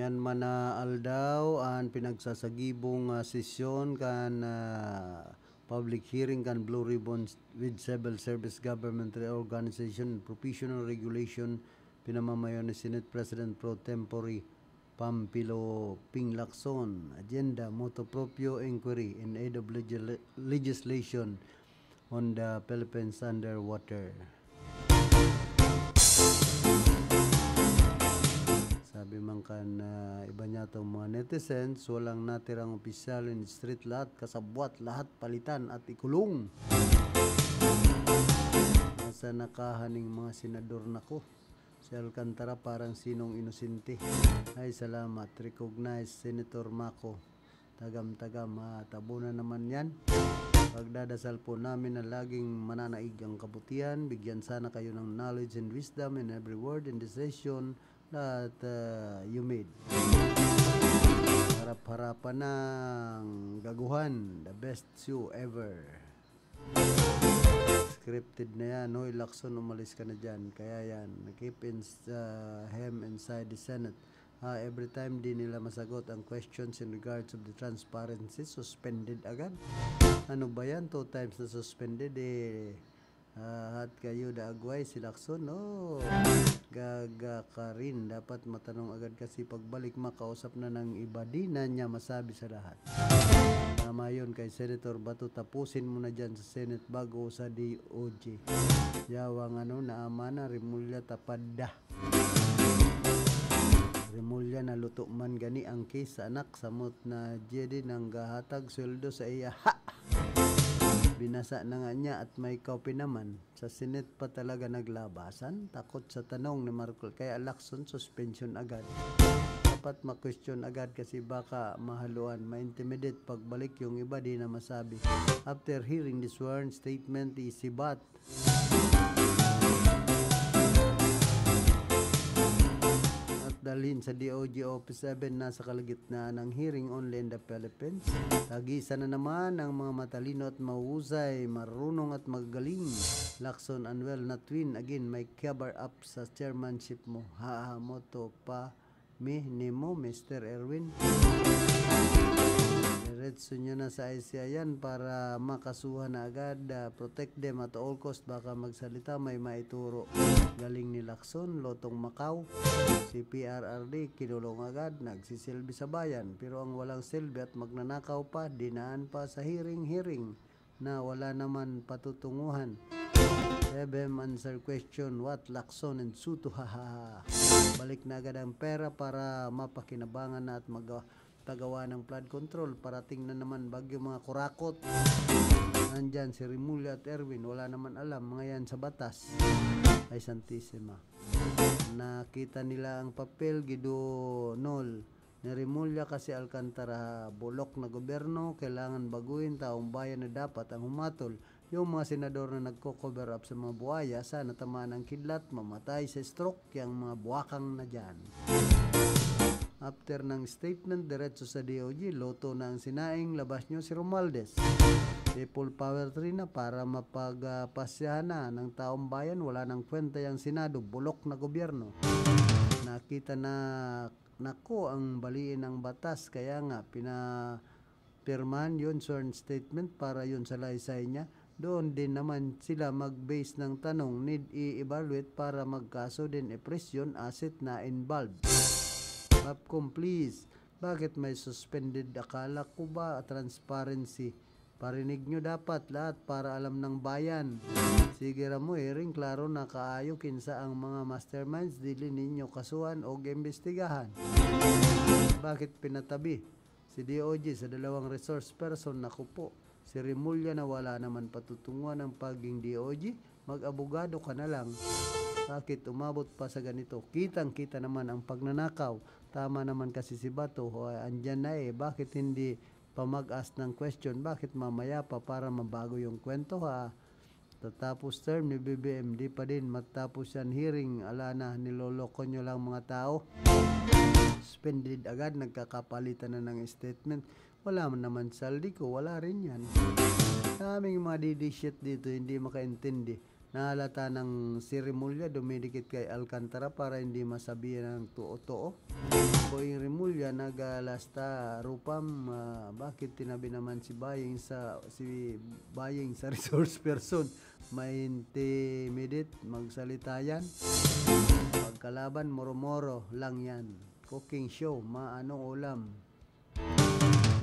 Kan manaaldaw an pinagsasagibong, ah, sesyon kan, ah, public hearing kan Blue Ribbon with Civil Service Government Reorganization and Professional Regulation, pinamamayo ni Senate President Pro Tempore Pampilo Ping Lacson. Agenda, Motu Proprio Inquiry in Aid of Legis-, Legislation on the Philippines Underwater. Sabi man kan, ah, iba niya tong mga netizens, "Walang natirang opisyal in street, lahat kasabwat, lahat palitan at ikulong." Nasa nakahaning mga senador na ko. Si Alcantara parang sinong inosente. Ay, salamat. Recognize, Senator Mako. Tagam-tagam, ah, tabunan naman yan. Pagdadasal po namin na laging mananaig ang kabutihan. Bigyan sana kayo ng knowledge and wisdom in every word and decision that, ah, you made. Harap-harapan ng gaguhan. The best show ever. Scripted na yan. Hoy, Lacson, umalis ka na dyan. Kaya yan, keep in, uh, him inside the Senate. Ah, every time di nila masagot ang questions in regards of the transparency, suspended agad. Ano ba yan? Two times na suspended eh. Ah, hat kayo da agway si Lacson, no? Gaga ka rin. Dapat matanong agad kasi pagbalik makausap na ng iba. Di na niya masabi sa lahat. Tama yun kay Senator Bato. Tapusin mo na dyan sa Senate bago sa D O J. Yawang ano, naama na, Remulla tapad da. Remulla, naluto man gani ang case sa anak, samot na J D nanggahatag sweldo sa iya. Ha! Binasa na nga niya at may copy naman. Sa Senate pa talaga naglabasan, takot sa tanong ni Marcos. Kaya Lacson, suspension agad. Dapat ma-question agad kasi baka mahaluan, ma-intimidate pagbalik yung iba, di na masabi. After hearing the sworn statement, isibat at dalhin sa D O J Office seven na sa kalagitnaan ng hearing only in the Philippines. Tagisan na naman ang mga matalino at mahusay, marunong at magaling. Lacson and well, not win. Again, may cover up sa chairmanship mo. Hahamoto pa mi nimo, Mister Erwin. Diretso nyo na sa I C I yan para makasuhan na agad. Ah, protect them at all cost. Baka magsalita, may maituro. Galing ni Lacson, lotong Macau. Si P R R D, kinulong agad, nagsisilbi sa bayan. Pero ang walang silbi at magnanakaw pa, dinaan pa sa hearing-hearing na wala naman patutunguhan. Have him answer question, what Lacson and Soto, ha, ha, ha. Balik na agad ang pera para mapakinabangan na at mag-, pagawa ng flood control. Parating na naman bagyo, mga kurakot. Nandyan si Remulla at Erwin, wala naman alam, mga yan sa batas. Ay, Santisima. Nakita nila ang papel, gidonol. Ni Remulla kasi Alcantara, bulok na gobyerno, kailangan baguhin, taong bayan na dapat ang humatol. Yung mga senador na nagko-cover up sa mga buaya, sana tamaan ng kidlat, mamatay sa stroke, yang mga buwakang na dyan. After ng statement, diretso sa D O J, luto na ang sinaing, labas nyo si Romualdez. People power trip na para mapagpasyahan na ng taong bayan, wala nang kwenta yang Senado, bulok na gobyerno. Nakita na nako ang baliin ng batas, kaya nga pinapirmahan yon sworn statement para yon sa laysay niya. Doon din naman sila mag-base ng tanong, need i-evaluate para magkaso din, ipresyon, asset na involved. Popcom, please, bakit may suspended? Akala ko ba transparency? Parinig nyo dapat lahat para alam ng bayan. Sige ra mo, hearing, klaro na kaayo kinsa ang mga masterminds, dili ninyo kasuhan o imbestigahan. Bakit pinatabi si D O J sa dalawang resource person? Naku po, si Remulla na wala naman patutunguhan ang pagiging D O J, mag-abogado ka na lang. Bakit umabot pa sa ganito? Kitang-kita naman ang pagnanakaw. Tama naman kasi si Bato, ho, andyan na eh. Bakit hindi pa mag-ask ng question? Bakit mamaya pa para mabago yung kwento, ha? Tatapos term ni B B M, di pa din matapos yan hearing. Ala na, niloloko nyo lang mga tao. Suspended agad, nagkakapalitan na ng statement. Wala man naman saldi ko, wala rin yan. Daming mga D D shit dito, hindi makaintindi. Nahalata nang si Remulla dumidikit kay Alcantara para hindi masabihan ng totoo. Boying Remulla, nagalasta rupam, ah, bakit tinabi naman si Baying sa, si Baying sa resource person? Ma-intimidate, magsalita yan. Pagkalaban, moro-moro lang yan. Cooking show, ma, anong ulam?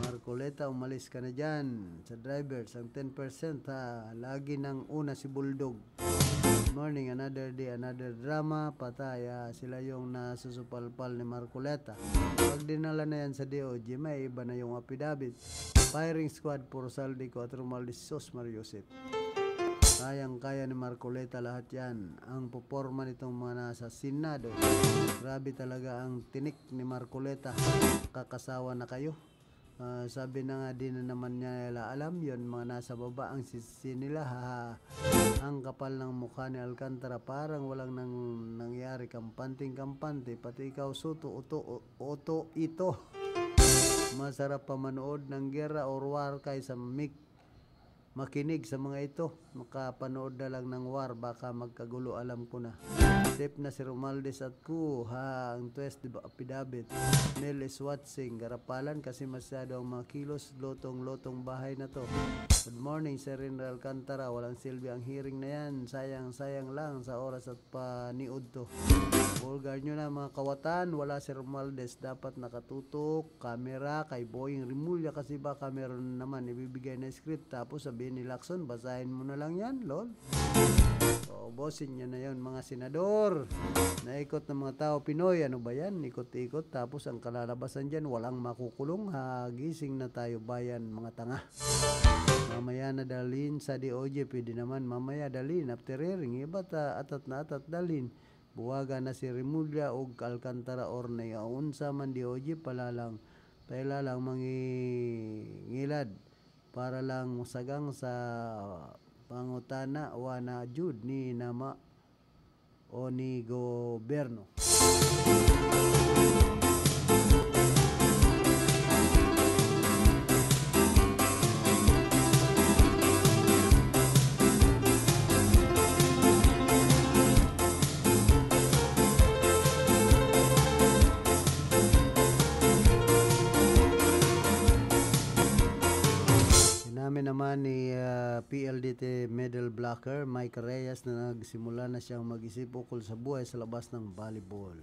Marcoleta, umalis ka na dyan. Sa drivers, ang ten percent ha, lagi nang una si Bulldog. Good morning, another day, another drama. Patay, ah, sila yung nasusupalpal ni Marcoleta. Pag dinala na yan sa D O J, may iba na yung affidavit. Firing squad for Saldi, Cuatro Romualdez, Sos Mariosep. Kayang-kaya ni Marcoleta lahat yan. Ang poporma nitong mga nasa Senado. Grabe talaga ang tinik ni Marcoleta. Kakasawa na kayo. Ah, sabi na nga, di na naman niya nila alam yon, mga nasa baba ang sisi nila, haha. Ang kapal ng mukha ni Alcantara, parang walang nang, nangyari, kampanting-kampante, pati ikaw, Soto, uto, u-, uto, ito. Masarap pa manood ng gera or war kaysa mik-, makinig sa mga ito. Makapanood na lang ng war, baka magkagulo, alam ko na. Safe na si Romualdez at ku, ha, ang twes, di ba, affidavit. Mel is watching, garapalan kasi masyado ang mga kilos, lotong-lotong bahay na to. Good morning, Sir Henry Alcantara. Walang silbi ang hearing na yan. Sayang-sayang lang sa oras at paniudto. Vulgar nyo na, mga kawatan. Wala si Romualdez. Dapat nakatutok, kamera, kay Boying Remulla kasi baka meron naman ibibigay na script. Tapos sabihin ni Lacson, "Basahin mo na lang yan, lol." O, bossing nyo na yon, mga senador. Naikot ng mga tao, Pinoy. Ano ba yan? Ikot-ikot. Tapos ang kalalabasan dyan, walang makukulong. Ha, gising na tayo, bayan, mga tanga. Mamaya na dalhin sa D O J, pwede naman. Mamaya dalhin, after hearing, iba't, ah, atat na atat dalhin. Buwaga na si Remulla ug Alcantara or naiaunsa man D O J, palalang, pailalang mangingilad para lang sagang sa pangutana wa na jud ni nama o ni gobyerno. Inamin naman ni, ah, P L D T medal blocker Mike Reyes na nagsimula na siyang mag-isip ukol sa buhay sa labas ng volleyball.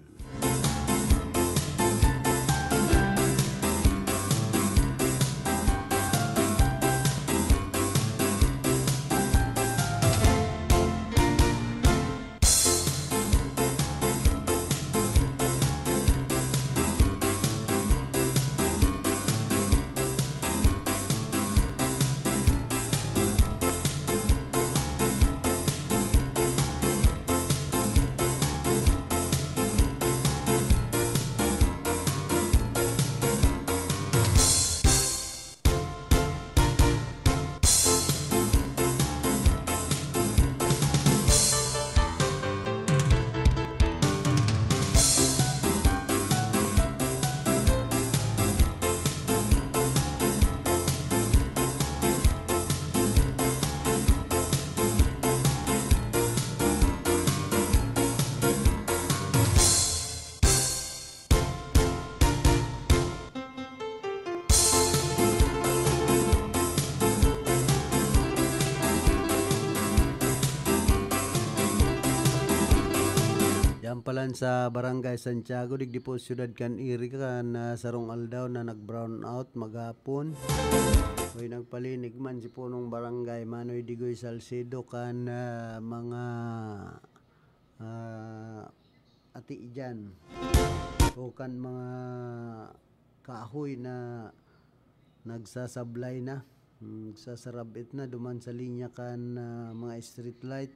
Yan palan sa Barangay Santiago, digdi po siyudad kan Iriga, kan, ah, sarong aldaw na nag-brown out maghapon. Uy, nagpalinig man si punong barangay, Manoy Digoy Salcedo, kan, ah, mga, ah, ati dyan. O kan mga kahoy na nagsasablay na, mm, nagsasarab-it na duman sa linya kan, ah, mga street light.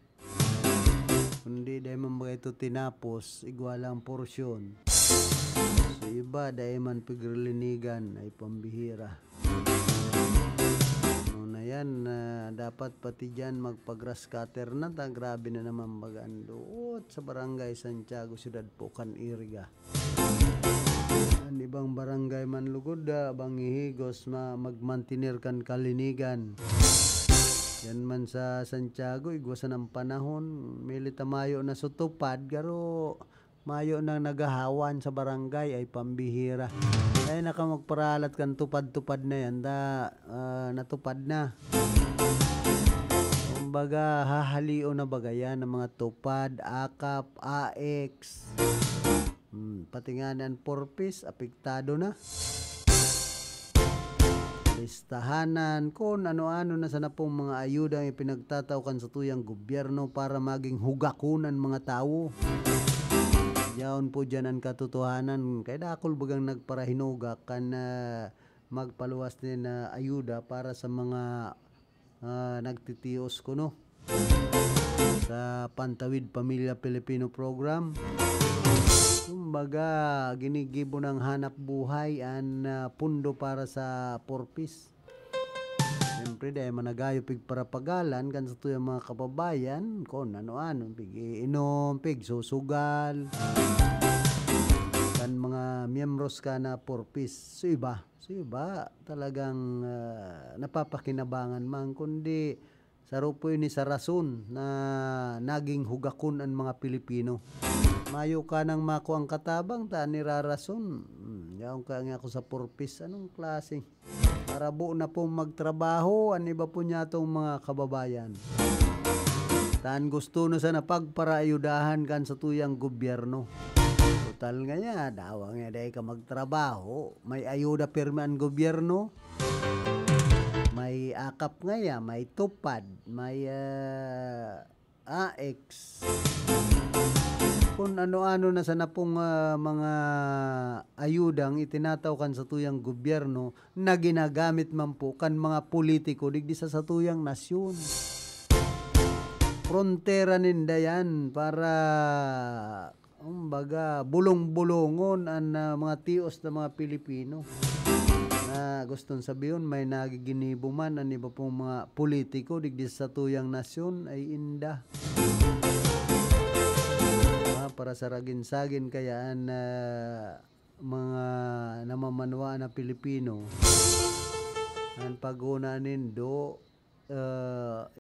Kundi dai man ba ito tinapos, igwa lang porsyon. Sa iba, dai man pigrilinigan, ay pambihira. Ano na yan, ah, dapat pati dyan magpa-grass cutter na ta, grabe na naman baga ang duot sa Barangay Santiago, Siyudad po kan Iriga. An ibang barangay man lugod, ah, bang hihigos ma-, magmantener kan kalinigan. Yan man sa Santiago, igwa sana ang panahon. Mili ta mayo na sa tupad, garo mayo na nagahawan sa barangay, ay pambihira. Ay, naka magparalat kan tupad-tupad na yan, da, ah, natupad na. Kumbaga, hahalion na baga yan ang mga tupad, akap, A X. Hmm, pati nga ni an Four Ps, apektado na. Listahanan, kun ano-ano na sana pong mga ayuda ang ipinagtatao kan satuyang gobyerno para maging hugakon an mga tawo. Yaon po diyan an katotohanan. Kay dakul bagang nagparahinugak kan, ah, magpaluwas nin, ah, ayuda para sa mga, ah, nagtitios kuno sa Pantawid Pamilya Pilipino Program. Kumbaga, ginigibo ng hanap buhay an, ah, pundo para sa Four Ps. Siyempre, dahil managayo pigparapagalan kan satuyang mga kababayan, kun ano-ano, pig-iinom, pigsusugal, kan mga miyembros ka na Four Ps. So, iba. So, iba, talagang, ah, napapakinabangan man, kundi saro po ini sa rason na naging hugakon an mga Pilipino. Mayo ka nang makuang katabang ta nirarason. Hmm, yaon ka nga ako sa Four Ps. Anong klase? Marabo na pong magtrabaho an iba po niyatong mga kababayan. Tan gusto na sana pagparaayudahan kan satuyang gobyerno. Total nga ya, dawa nga dai ka magtrabaho, may ayuda pirmi an gobyerno, may akap nga ya, may tupad, may, ah, A X. Kun ano-ano na sana pong, ah, mga ayudang itinataw kan satuyang gobyerno na ginagamit man po kan mga politiko digdi sa satuyang nasyon. Frontera ninda yan para, kumbaga, bulong-bulongon an, ah, mga tios na mga Pilipino. Na gustong sabihon, may nagiginibo man an iba pong mga politiko digdi sa satuyang nasyon, ay inda. Ah, para sa ragin-sagin kaya an, ah, mga namamanwaan na Pilipino, an paghona nindo, ah,